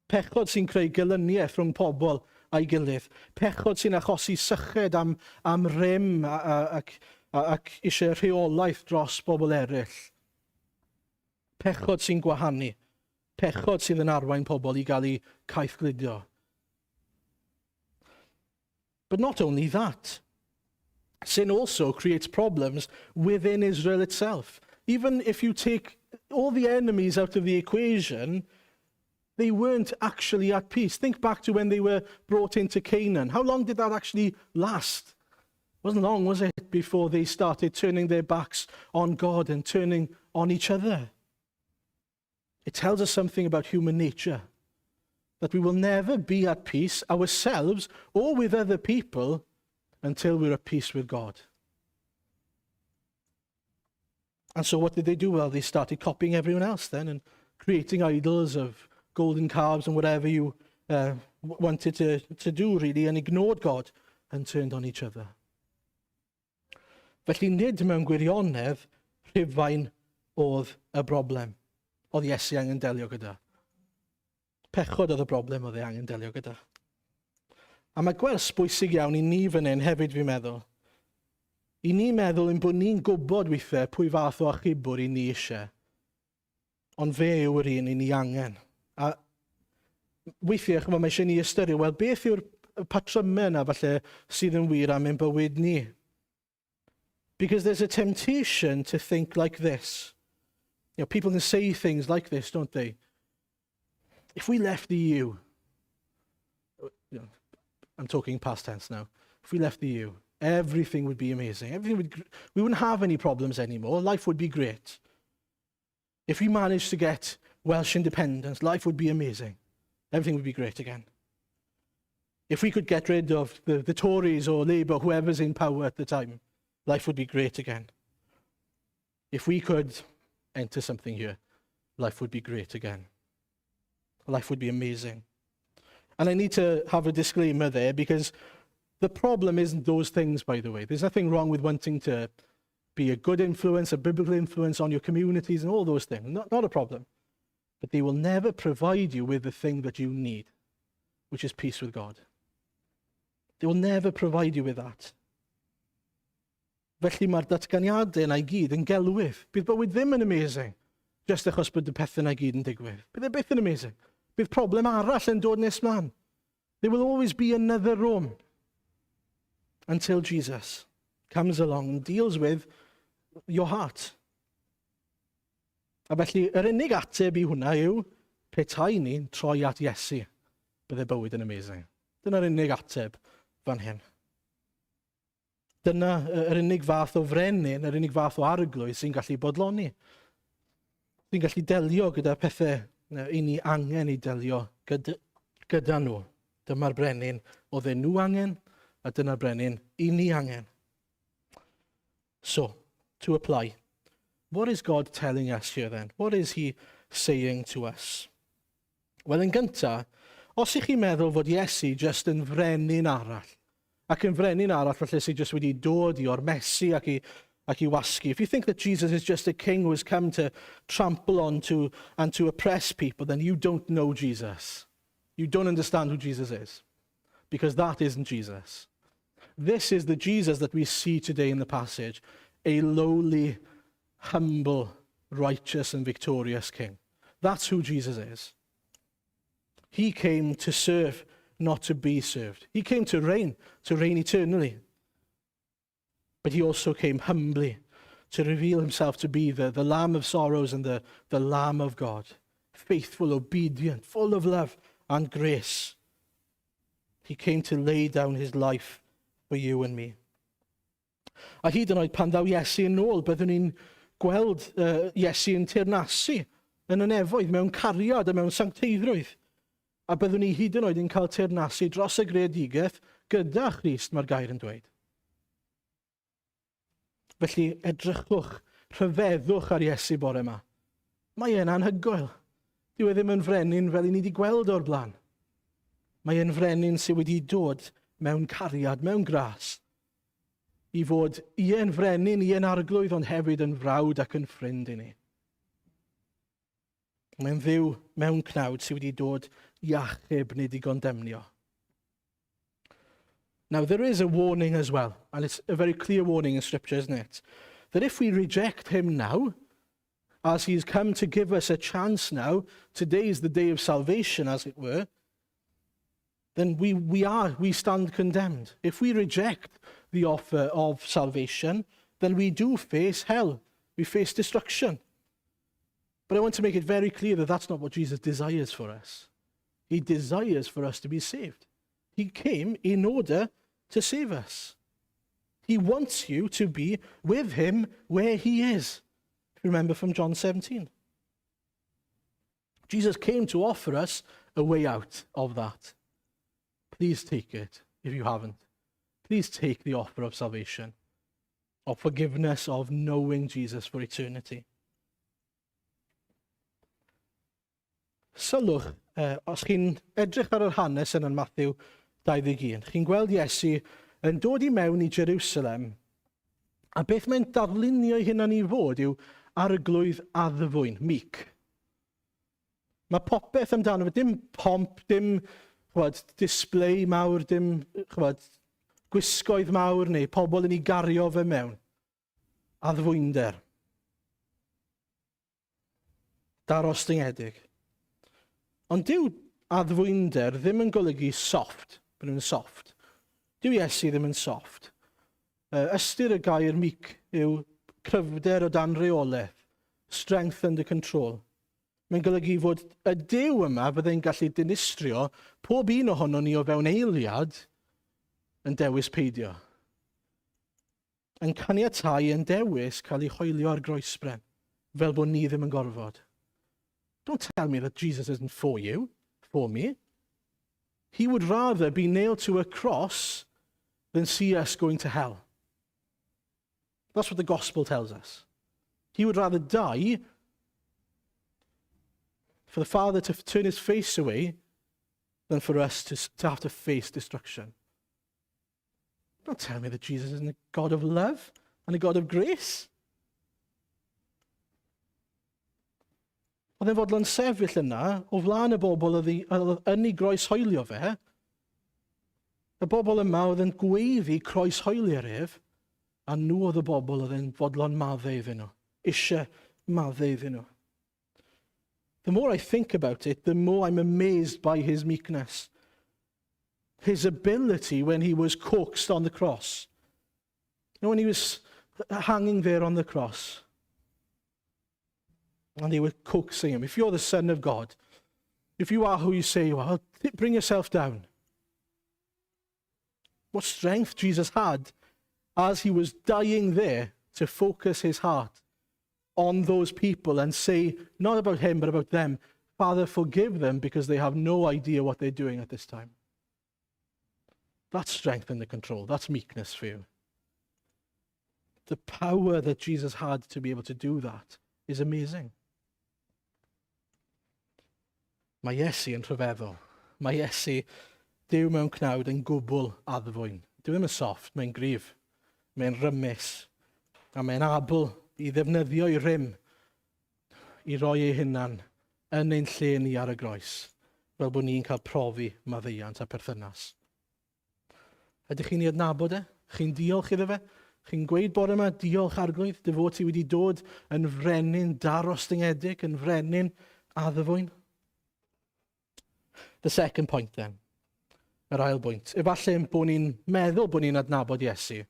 Pechod sy'n creu gelyniaeth rhwng pobl a'i gilydd. Pechod sy'n achosi syched am rym ac eisiau rheolaeth dros bobl eraill. Pechod sy'n gwahanu. Pechod sydd yn arwain pobl i gael eu caethgludo. But not only that. Sin also creates problems within Israel itself. Even if you take all the enemies out of the equation, they weren't actually at peace. Think back to when they were brought into Canaan. How long did that actually last? It wasn't long, was it, before they started turning their backs on God and turning on each other? It tells us something about human nature, that we will never be at peace ourselves or with other people until we're at peace with God. And so what did they do? Well, they started copying everyone else then and creating idols of golden calves and whatever you wanted to do, really, and ignored God and turned on each other. Felly nid mewn gwirionedd Rhufain oedd y broblem. Oedd Iesu angen delio gyda. Pechod oedd y broblem oedd e angen delio gyda. A mae gwers bwysig iawn i ni fan hyn hefyd, fi'n meddwl. I ni meddwl ein bod ni'n gwybod weithiau pwy fath o achubwr i ni eisiau. Ond fe yw'r un i ni angen. A weithiau, chymod, mae eisiau ni ystyried, wel, beth yw'r patrymau yna falle sydd yn wir am ein bywyd ni? Because there's a temptation to think like this. People can say things like this, don't they? If we left the EU, I'm talking past tense now. If we left the EU, everything would be amazing. We wouldn't have any problems anymore. Life would be great. If we managed to get Welsh independence, life would be amazing. Everything would be great again. If we could get rid of the Tories or Labour, whoever's in power at the time, life would be great again. If we could enter something here, life would be great again. Life would be amazing. And I need to have a disclaimer there because the problem isn't those things, by the way. There's nothing wrong with wanting to be a good influence, a biblical influence on your communities and all those things. Not a problem. But they will never provide you with the thing that you need, which is peace with God. They will never provide you with that. Felly mae'r datganiadau yna i gyd yn gelwydd. Bydd bywyd ddim yn amazing, just achos bod y pethau yna i gyd yn digwydd. Bydd e byth yn amazing. Bydd problem arall yn dod nes mlaen. There will always be another Rome until Jesus comes along and deals with your heart. A felly, yr unig ateb i hwnna yw, petai ni'n troi at Iesu, bydde bywyd yn amazing. Dyna'r unig ateb fan hyn. Dyna yr unig fath o frenin, yr unig fath o arglwydd sy'n gallu bodloni. Sy'n gallu delio gyda pethau i ni angen i delio gyda nhw. Dyma'r brenin oedden nhw angen, a dyna'r brenin i ni angen. So, to apply, what is God telling us here then? What is he saying to us? Wel, yn gyntaf, os ych chi'n meddwl fod Iesu just yn frenin arall, ac yn frenin arall falle sydd just wedi dod i ormesu ac i wasgu. If you think that Jesus is just a king who has come to trample on to and to oppress people, then you don't know Jesus. You don't understand who Jesus is. Because that isn't Jesus. This is the Jesus that we see today in the passage, a lowly, humble, righteous and victorious king. That's who Jesus is. He came to serve, not to be served. He came to reign eternally. But he also came humbly to reveal himself to be the Lamb of sorrows and the Lamb of God. Faithful, obedient, full of love and grace. He came to lay down his life for you and me. A hyd yn oed pan ddaw Iesu yn ôl, byddwn ni'n gweld Iesu yn teyrnasu yn y nefoedd mewn cariad a mewn sancteiddrwydd. A byddwn ni hyd yn oed yn cael teyrnasu dros y greadigaeth gyda Christ, mae'r gair yn dweud. Felly edrychwch, rhyfeddwch ar Iesu bore yma. Mae e'n anhygoel. Dyw e ddim yn frenin fel i ni wedi gweld o'r blaen. Mae e'n frenin sydd wedi dod mewn cariad, mewn gras, i fod ie'n frenin, ie'n arglwydd, ond hefyd yn frawd ac yn ffrind i ni. Mae'n Dduw mewn cnawd sydd wedi dod i achub, nid i gondemnio. Now, there is a warning as well, and it's a very clear warning in Scripture, isn't it? That if we reject him now, as he's come to give us a chance now, today is the day of salvation, as it were, then we stand condemned. If we reject the offer of salvation, then we do face hell. We face destruction. But I want to make it very clear that that's not what Jesus desires for us. He desires for us to be saved. He came in order to save us. He wants you to be with him where he is. Remember from John 17. Jesus came to offer us a way out of that. Please take it if you haven't. Please take the offer of salvation, of forgiveness, of knowing Jesus for eternity. Sylwch, os chi'n edrych ar yr hanes yn Matthew 21, chi'n gweld Iesu yn dod i mewn i Jerusalem, a beth mae'n darlunio ei hunan i fod yw arglwydd addfwyn, meek. Mae popeth amdano fe, dim pomp, dim, chwbod, display mawr, dim, chwbod, gwisgoedd mawr neu pobl yn ei gario fe mewn. Addfwynder. Darostyngedig. Ond dyw addfwynder ddim yn golygu soft, bod nhw'n soft. Dyw Iesu ddim yn soft. Ystyr y gair meek yw cryfder o dan reolaeth, strength under control. Mae'n golygu fod y Duw yma fyddai'n gallu dinistrio pob un ohono ni o fewn eiliad yn dewis peidio. Yn caniatau yn dewis cael ei hoelio ar groesbren, fel bod ni ddim yn gorfod. Don't tell me that Jesus isn't for you, for me. He would rather be nailed to a cross than see us going to hell. That's what the gospel tells us. He would rather die for the Father to turn his face away than for us to have to face destruction. Don't tell me that Jesus isn't a God of love and a God of grace. Oedd e'n fodlon sefyll yna o flaen y bobl oedd yn ei groeshoelio fe. Y bobl yma oedd yn gweiddi croeshoelio'r ef, a nhw oedd y bobl oedd yn fodlon maddau iddyn nhw, eisiau maddau iddyn nhw. The more I think about it, the more I'm amazed by his meekness. His ability when he was coaxed on the cross. When he was hanging there on the cross, and they were coaxing him. "If you're the Son of God, if you are who you say you are, bring yourself down." What strength Jesus had as he was dying there to focus his heart on those people and say, not about him, but about them, "Father, forgive them because they have no idea what they're doing at this time." That's strength under control. That's meekness for you. The power that Jesus had to be able to do that is amazing. Mae Iesu yn rhyfeddol. Mae Iesu, Duw mewn cnawd, yn gwbl addfwyn. Dyw ddim yn soft, mae'n gryf. Mae'n rymus. A mae'n abl i ddefnyddio ei rym i roi ei hunan yn ein lle ni ar y groes, fel bod ni'n cael profi maddeuant a perthynas. Ydych chi'n ei adnabod e? Chi'n diolch iddo fe? Chi'n gweud bore yma, "Diolch Arglwydd, dy fod ti wedi dod yn frenin darostyngedig, yn frenin addfwyn"? The second point then. Yr ail bwynt. Efallai bod ni'n meddwl bod ni'n adnabod Iesu,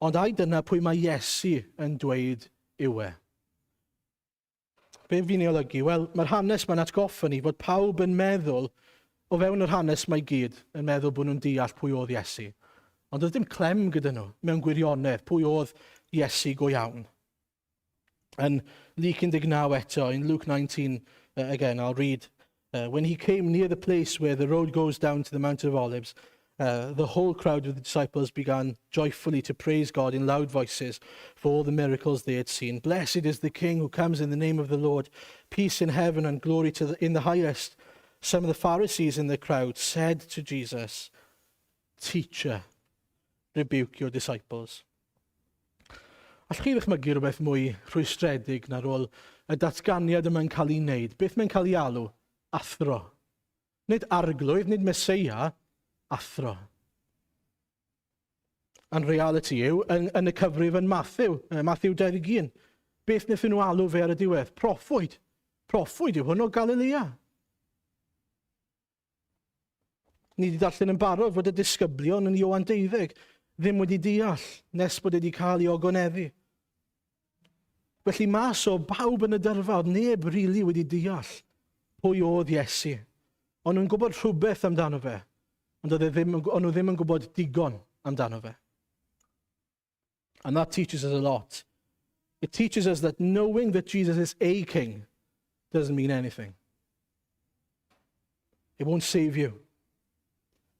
ond ai dyna pwy mae Iesu yn dweud yw e? Be fi'n ei olygu? Wel, mae'r hanes mae'n atgoffa ni fod pawb yn meddwl, o fewn yr hanes mae gyd, yn meddwl bod nhw'n deall pwy oedd Iesu. Ond oedd dim clem gyda nhw mewn gwirionedd pwy oedd Iesu go iawn. Yn Luke 19 eto, in Luke 19, again, I'll read. "When he came near the place where the road goes down to the Mount of Olives, the whole crowd of the disciples began joyfully to praise God in loud voices for all the miracles they had seen. 'Blessed is the King who comes in the name of the Lord. Peace in heaven and glory in the highest.' Some of the Pharisees in the crowd said to Jesus, 'Teacher, rebuke your disciples.'" Allwch chi ddychmygu rhywbeth mwy rhwystredig na rôl y datganiad yma'n cael ei wneud? Beth mae'n cael ei alw? Athro. Nid Arglwydd, nid Meseia, athro. Yn reality yw, yn y cyfrif yn Matthew, Matthew 21, beth wnaethon nhw alw fe ar y diwedd? Proffwyd. Proffwyd yw hwn o Galilea. Ni wedi darllen yn barod fod y disgyblion yn Ioan 12 ddim wedi deall nes bod wedi cael ei ogoneddu. Felly mas o bawb yn y dyrfa, oedd neb really wedi deall pwy oedd Iesu. Ond nhw'n gwybod rhywbeth amdano fe, ond oedd e ddim, ond nhw ddim yn gwybod digon amdano fe. And that teaches us a lot. It teaches us that knowing that Jesus is a king doesn't mean anything. It won't save you.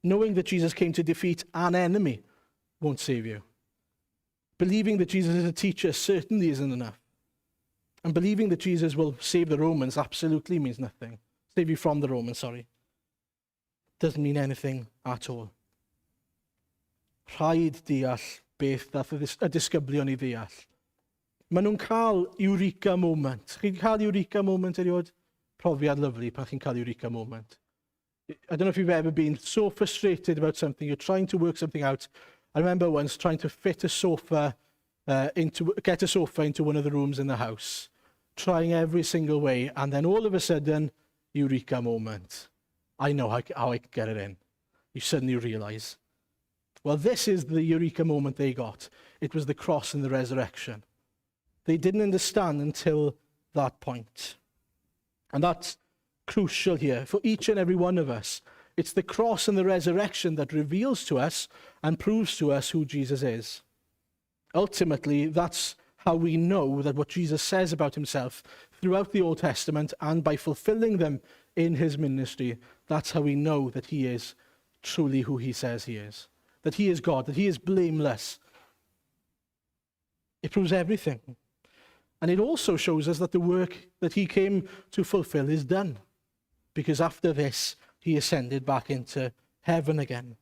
Knowing that Jesus came to defeat an enemy won't save you. Believing that Jesus is a teacher certainly isn't enough. And believing that Jesus will save the Romans absolutely means nothing. Save you from the Romans, sorry. Doesn't mean anything at all. Rhaid deall beth ddath y disgyblion i ddeall. Maen nhw'n cael eureka moment. Chi'n cael eureka moment erioed? Profiad lyfli pan chi'n cael eureka moment. I don't know if you've ever been so frustrated about something, you're trying to work something out. I remember once trying to fit a sofa into, get a sofa into one of the rooms in the house, trying every single way, and then all of a sudden, eureka moment. I know how I can get it in. You suddenly realize. Well, this is the eureka moment they got. It was the cross and the resurrection. They didn't understand until that point. And that's crucial here for each and every one of us. It's the cross and the resurrection that reveals to us and proves to us who Jesus is. Ultimately, that's how we know that what Jesus says about himself throughout the Old Testament and by fulfilling them in his ministry, that's how we know that he is truly who he says he is. That he is God, that he is blameless. It proves everything. And it also shows us that the work that he came to fulfill is done. Because after this, he ascended back into heaven again.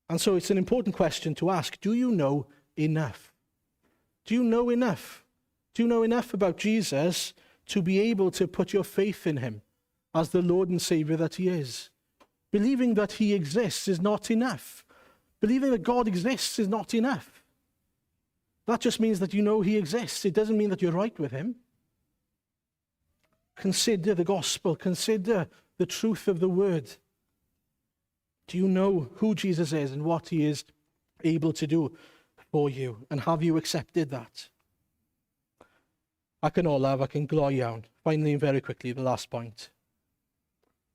And so it's an important question to ask. Do you know enough? Do you know enough? Do you know enough about Jesus to know that he is the Messiah? to be able to put your faith in him as the Lord and Savior that he is. Believing that he exists is not enough. Believing that God exists is not enough. That just means that you know he exists. It doesn't mean that you're right with him. Consider the gospel. Consider the truth of the word. Do you know who Jesus is and what he is able to do for you? And have you accepted that? Ac yn olaf, ac yn gloi iawn, finally and very quickly, the last point.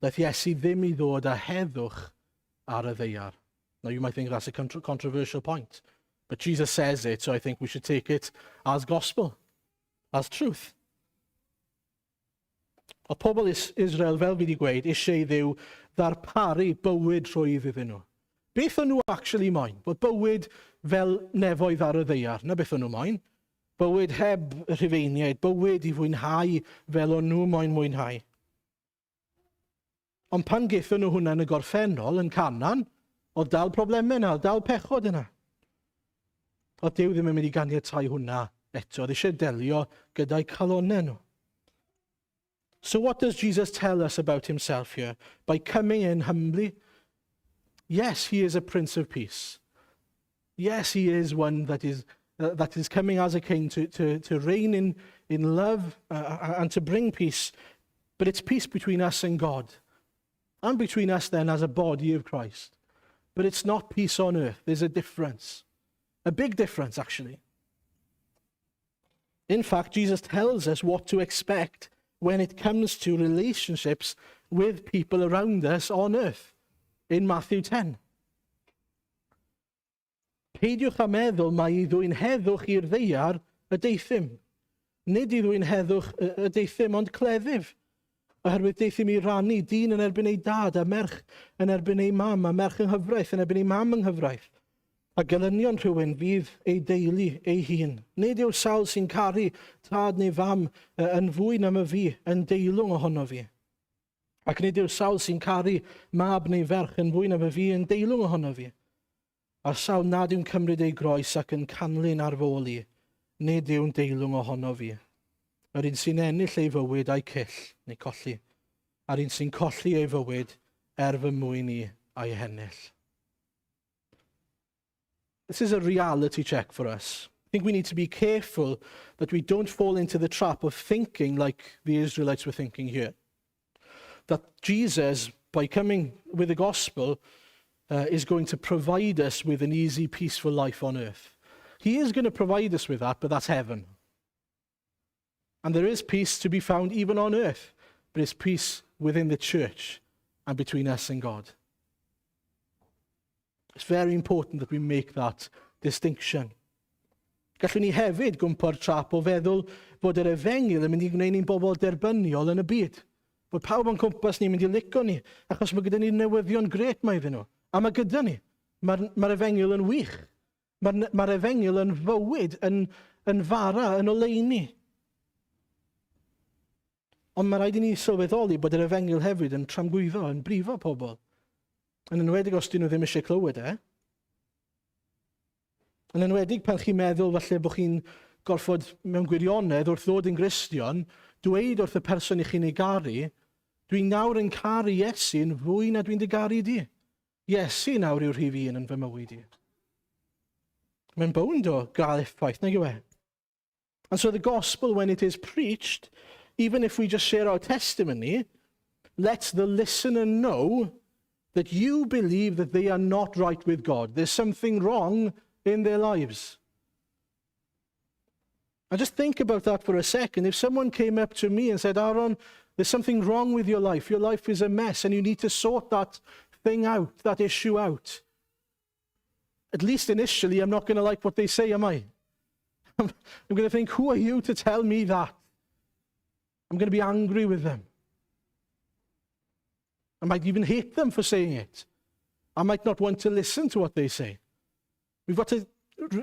Ddaeth Iesu ddim i ddod â heddwch ar y ddaear. Now you might think that's a controversial point, but Jesus says it, so I think we should take it as gospel, as truth. Oedd pobl Israel, fel fi wedi gweud, eisiau i Dduw ddarparu bywyd rhwydd iddyn nhw. Beth o'n nhw actually moyn? Bod bywyd fel nefoedd ar y ddaear. Na beth o'n nhw moyn. Bywyd heb Rhufeiniaid, bywyd i fwynhau fel o'n nhw moyn mwynhau. Ond pan gaethon nhw hwnna yn y gorffennol, yn Canaan, oedd dal problemau yna, oedd dal pechod yna. Oedd Duw ddim yn mynd i ganiatáu hwnna eto. Oedd eisiau delio gyda'i calonau nhw. So what does Jesus tell us about himself here? By coming in humbly? Yes, he is a Prince of Peace. Yes, he is one that is coming as a king to reign in love and to bring peace. But it's peace between us and God. And between us then as a body of Christ. But it's not peace on earth. There's a difference. A big difference, actually. In fact, Jesus tells us what to expect when it comes to relationships with people around us on earth in Matthew 10. Peidiwch â meddwl mai i ddwyn heddwch i'r ddaear y deuthum. Nid i ddwyn heddwch y deuthum, ond cleddyf. Oherwydd deuthum i rannu dyn yn erbyn ei dad, a merch yn erbyn ei mam, a merch yng nghyfraith yn erbyn ei mam yng nghyfraith. A gelynion rhywun fydd ei deulu ei hun. Nid yw'r sawl sy'n caru tad neu fam yn fwy na myfi yn deilwng ohono fi. Ac nid yw'r sawl sy'n caru mab neu ferch yn fwy na myfi yn deilwng ohono fi. A'r sawl nad yw'n cymryd ei groes ac yn canlyn ar fy ôl i, nid yw'n deilwng ohono fi. Yr un sy'n ennill ei fywyd a'i cyll, neu colli, a'r un sy'n colli ei fywyd er fy mwyn i a'i hennill. This is a reality check for us. I think we need to be careful that we don't fall into the trap of thinking like the Israelites were thinking here. That Jesus, by coming with the gospel, is going to provide us with an easy, peaceful life on earth. He is going to provide us with that, but that's heaven. And there is peace to be found even on earth, but it's peace within the church and between us and God. It's very important that we make that distinction. Gallwn ni hefyd gwympo'r trap o feddwl bod yr efengyl yn mynd i gwneud ni'n bobl derbyniol yn y byd. Bod pawb o'n cwmpas ni'n mynd i licio ni, achos mae gyda ni newyddion grêt mae iddyn nhw. A mae gyda ni. Mae'r mae efengyl yn wych. Mae'r mae efengyl yn fywyd, yn fara, yn oleuni. Ond mae rhaid i ni sylweddoli bod yr efengyl hefyd yn tramgwyddo, yn brifo pobl. Yn enwedig os dyn nhw ddim eisiau clywed e. Yn enwedig pan chi'n meddwl falle bod chi'n gorfod mewn gwirionedd wrth ddod yn Gristion, dweud wrth y person i chi'n ei garu, "Dwi'n nawr yn caru Iesu yn fwy na dwi'n dy garu di. Iesu nawr yw'r rhif un yn fy mywyd i." Mae'n bownd o gael effaith, nag yw e? And so the gospel, when it is preached, even if we just share our testimony, lets the listener know that you believe that they are not right with God. There's something wrong in their lives. And just think about that for a second. If someone came up to me and said, "Aaron, there's something wrong with your life. Your life is a mess and you need to sort that thing out, that issue out." At least initially, I'm not going to like what they say, am I? I'm going to think, "Who are you to tell me that?" I'm going to be angry with them. I might even hate them for saying it. I might not want to listen to what they say. We've got to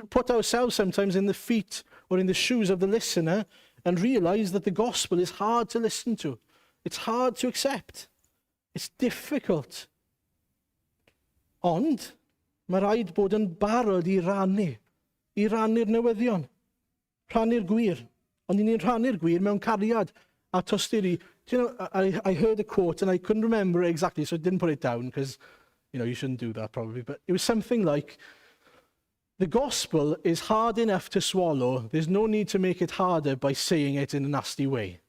put ourselves sometimes in the feet or in the shoes of the listener and realize that the gospel is hard to listen to. It's hard to accept. It's difficult. Ond, mae rhaid bod yn barod i rannu, i rannu'r newyddion, rhannu'r gwir. Ond ni'n rhannu'r gwir mewn cariad A tosturi. Do you know, I heard a quote and I couldn't remember it exactly, so I didn't put it down because, you shouldn't do that probably. But it was something like, "The gospel is hard enough to swallow. There's no need to make it harder by saying it in a nasty way."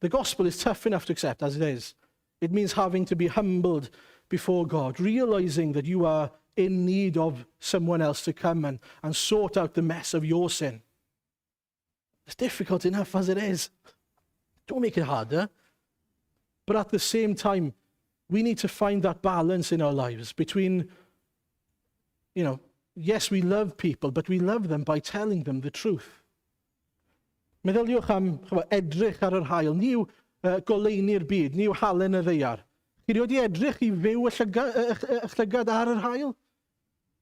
The gospel is tough enough to accept as it is. It means having to be humbled before God, realizing that you are in need of someone else to come and sort out the mess of your sin. It's difficult enough as it is. Don't make it harder. But at the same time, we need to find that balance in our lives between, yes, we love people, but we love them by telling them the truth. Meddyliwch am, ch'mod, edrych ar yr haul. Ni yw goleuni'r byd, ni yw halen y ddaear. Chi wedi edrych i fyw y llygad, y llygad ar yr haul?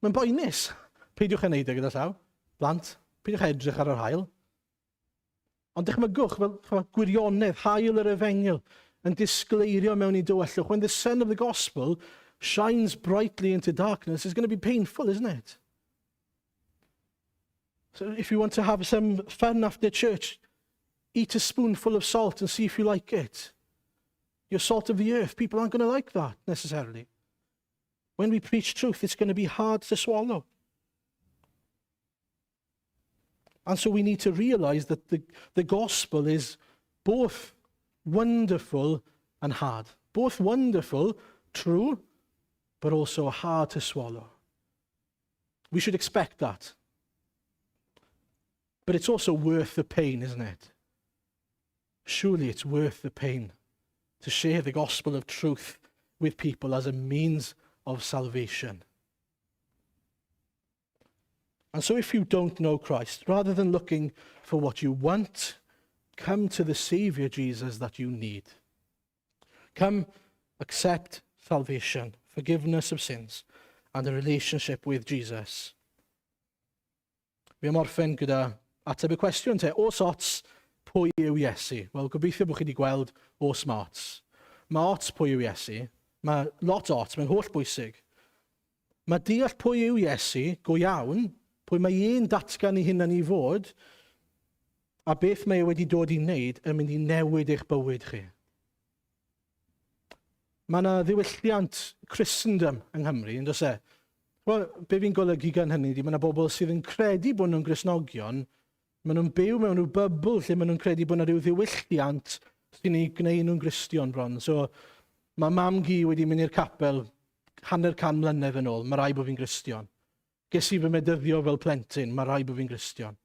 Mae'n boenus. Peidiwch yn neud e gyda llaw. Blant, peidiwch edrych ar yr haul. Ond dychmygwch fel, ch'mod, gwirionedd, haul yr efengyl yn disgleirio mewn i dywyllwch. When the sun of the gospel shines brightly into darkness, it's going to be painful, isn't it? So if you want to have some fun after church, eat a spoonful of salt and see if you like it. You're salt of the earth. People aren't going to like that necessarily. When we preach truth, it's going to be hard to swallow. And so we need to realize that the gospel is both wonderful and hard. Both wonderful, true, but also hard to swallow. We should expect that. But it's also worth the pain, isn't it? Surely it's worth the pain to share the gospel of truth with people as a means of salvation. And so if you don't know Christ, rather than looking for what you want, come to the Saviour Jesus that you need. Come, accept salvation, forgiveness of sins, and a relationship with Jesus. Fi am orffen gyda ateb y cwestiwn te. Oes ots pwy yw Iesu? Wel, gobeithio bod chi wedi gweld oes ots. Mae ots pwy yw Iesu. Mae lot ots, mae'n holl bwysig. Mae deall pwy yw Iesu, go iawn, pwy mae e'n datgan ei hunan i fod, a beth mae e wedi dod i wneud yn mynd i newid eich bywyd chi. Mae yna ddiwylliant Christendom yng Nghymru, yn does e? Wel, be fi'n golygu gan hynny ydy, mae yna bobl sydd yn credu bod nhw'n Gristnogion, maen nhw'n byw mewn rhyw bubble lle maen nhw'n credu bod yna rhyw ddiwylliant sy'n ei gwneud nhw'n Gristion bron. So, mae mam gi wedi mynd i'r capel 50 mlynedd yn ôl, mae rhaid bod fi'n Gristion. Ges i fy medyddio fel plentyn, mae rhaid bod fi'n Gristion.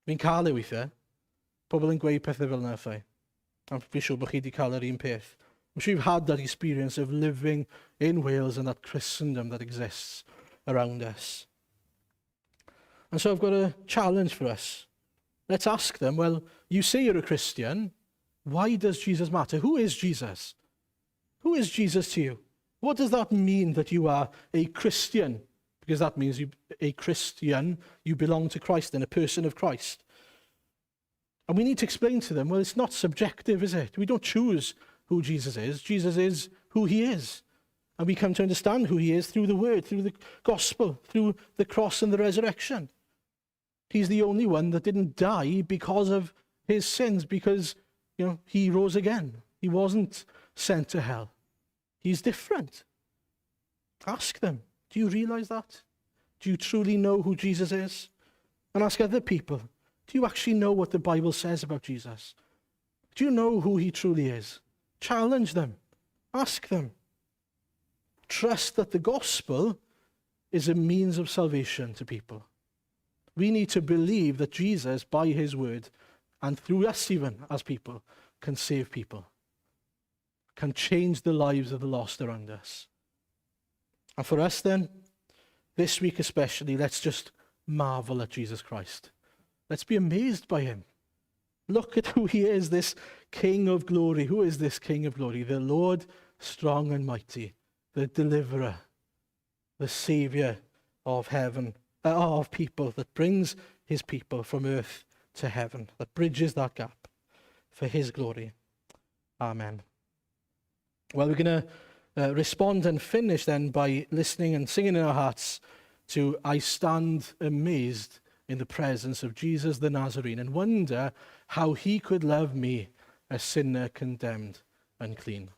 Fi'n cael e weithiau. Pobl yn gweud pethau fel yna wrtha i. A fi'n siŵr bod chi wedi cael yr un peth. I'm sure you've had that experience of living in Wales and that Christendom that exists around us. And so I've got a challenge for us. Let's ask them, "Well, you say you're a Christian. Why does Jesus matter? Who is Jesus? Who is Jesus to you? What does that mean that you are a Christian?" Because that means you, a Christian, you belong to Christ and a person of Christ. And we need to explain to them, well, it's not subjective, is it? We don't choose who Jesus is. Jesus is who he is. And we come to understand who he is through the word, through the gospel, through the cross and the resurrection. He's the only one that didn't die because of his sins, because he rose again. He wasn't sent to hell. He's different. Ask them, "Do you realize that? Do you truly know who Jesus is?" And ask other people, "Do you actually know what the Bible says about Jesus? Do you know who he truly is?" Challenge them. Ask them. Trust that the gospel is a means of salvation to people. We need to believe that Jesus, by his word, and through us even as people, can save people, can change the lives of the lost around us. And for us then, this week especially, let's just marvel at Jesus Christ. Let's be amazed by him. Look at who he is, this King of glory. Who is this King of glory? The Lord strong and mighty, the deliverer, the Saviour of heaven, of people, that brings his people from earth to heaven, that bridges that gap for his glory. Amen. Well, we're going to respond and finish then by listening and singing in our hearts to "I Stand Amazed." in the presence of Jesus the Nazarene and wonder how he could love me, a sinner condemned unclean.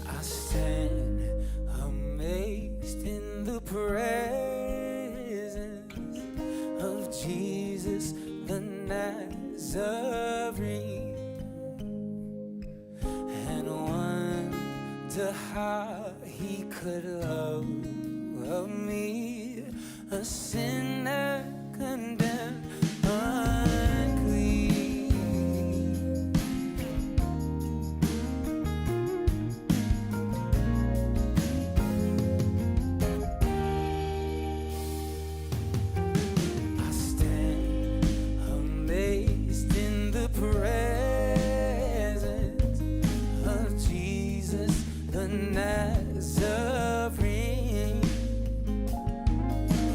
I stand amazed in the presence of Jesus the Nazarene and wonder how he could love me, a sinner condemned unclean. I stand amazed in the presence of Jesus the Nazarene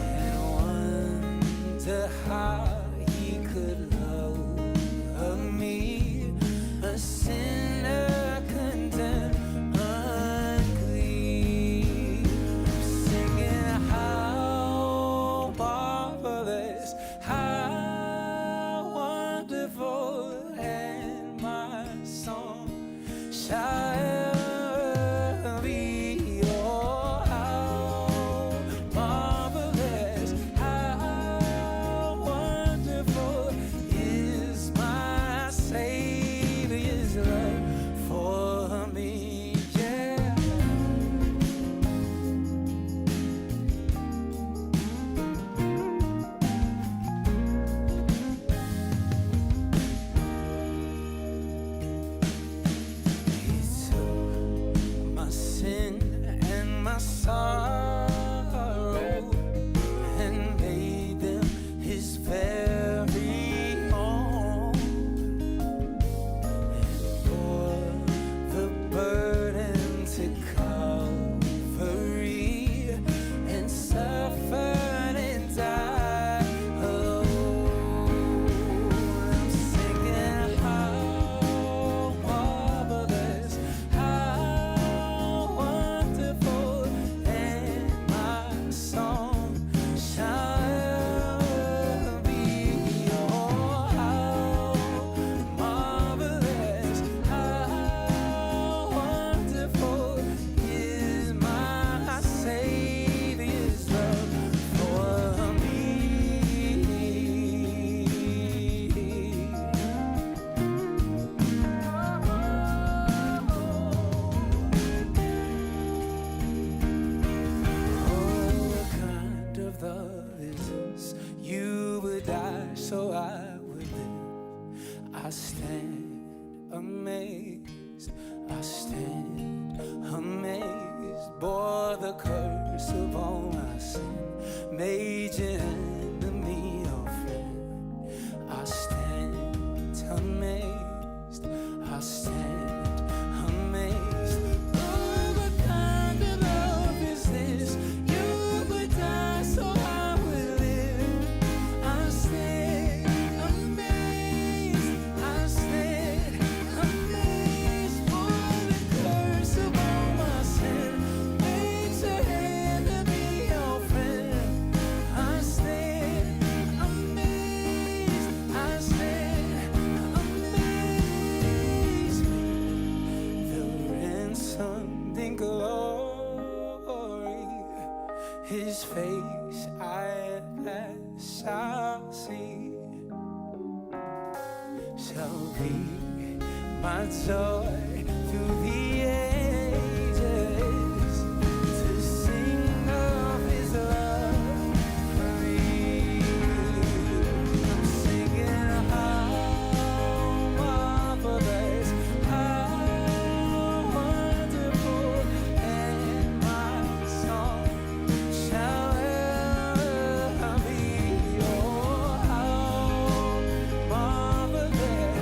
and wonder how he could love me, a sinner condemned unclean. Singing how marvelous, how wonderful, and my song shall ever be. Oh, how marvelous, how wonderful is my Savior's love for me. Yeah. He took my sin and my sorrow and made them his very own, and bore the burden to Calvary and suffered and died alone. I'm singing how marvelous, how wonderful, and my song shall ever be. Oh, how marvelous, how wonderful is my Savior's love for me. Oh, what kind of love is this? You would die so I would live. I stand amazed. I stand amazed. Bore the curse of all my sin, made your enemy your friend. I stand amazed. I stand amazed. Oh, what kind of love is this? You would die so I would live. I stand amazed. I stand amazed for the curse of all my sin. Made your enemy your friend. I stand amazed. I stand amazed. The ransomed in glory, His face I at last shall see, shall be my joy through the ages, to sing of His love for me. I'm singing how marvelous, how wonderful, and my song shall ever be. Oh, how marvelous,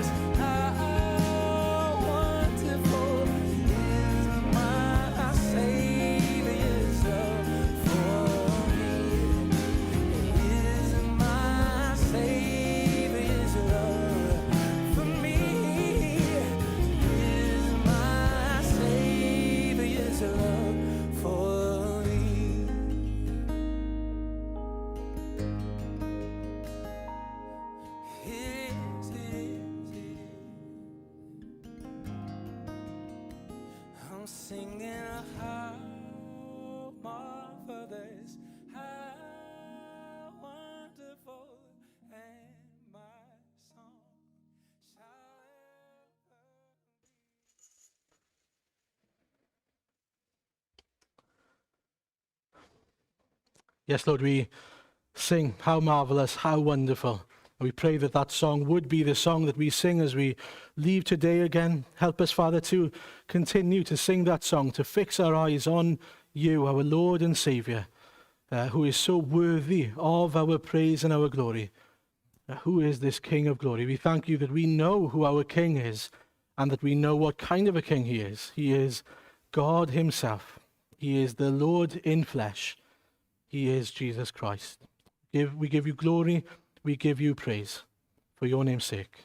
Singing how marvelous, how wonderful, and my song shall ever. Yes, Lord, we sing how marvelous, how wonderful. And we pray that that song would be the song that we sing as we leave today again. Help us, Father, to continue to sing that song, to fix our eyes on you, our Lord and Saviour, who is so worthy of our praise and our glory. Who is this King of glory? We thank you that we know who our King is and that we know what kind of a King he is. He is God himself. He is the Lord in flesh. He is Jesus Christ. We give you glory, we give you praise for your name's sake.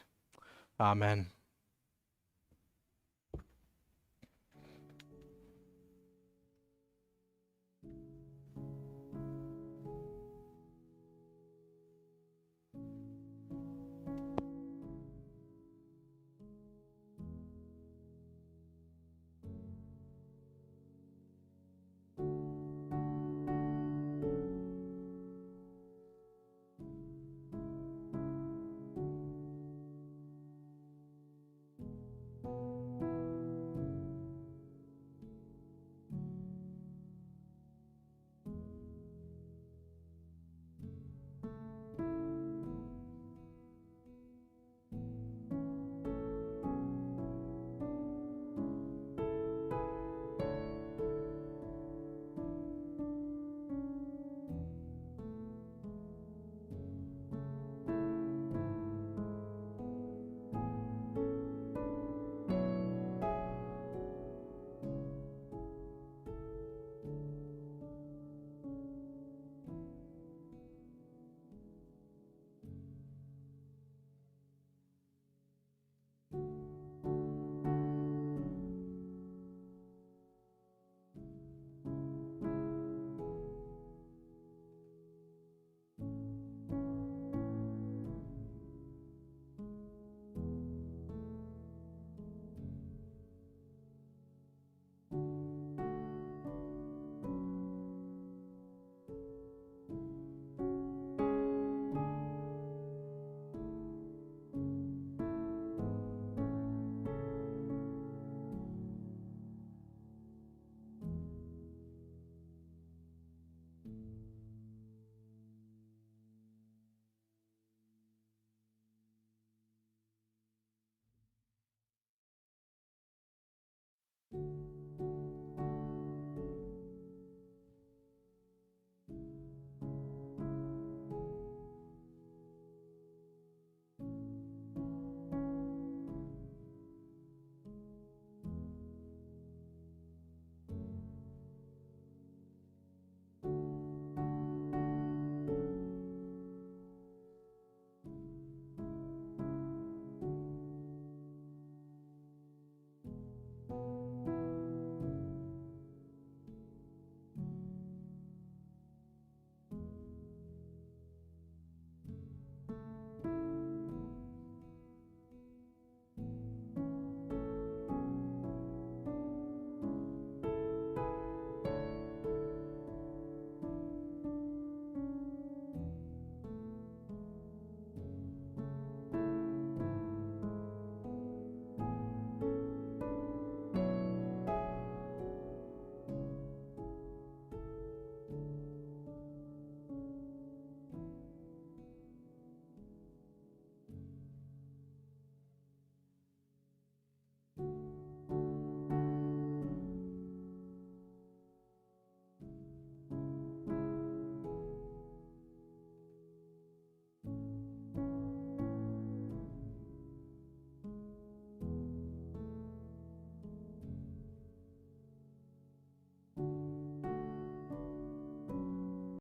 Amen.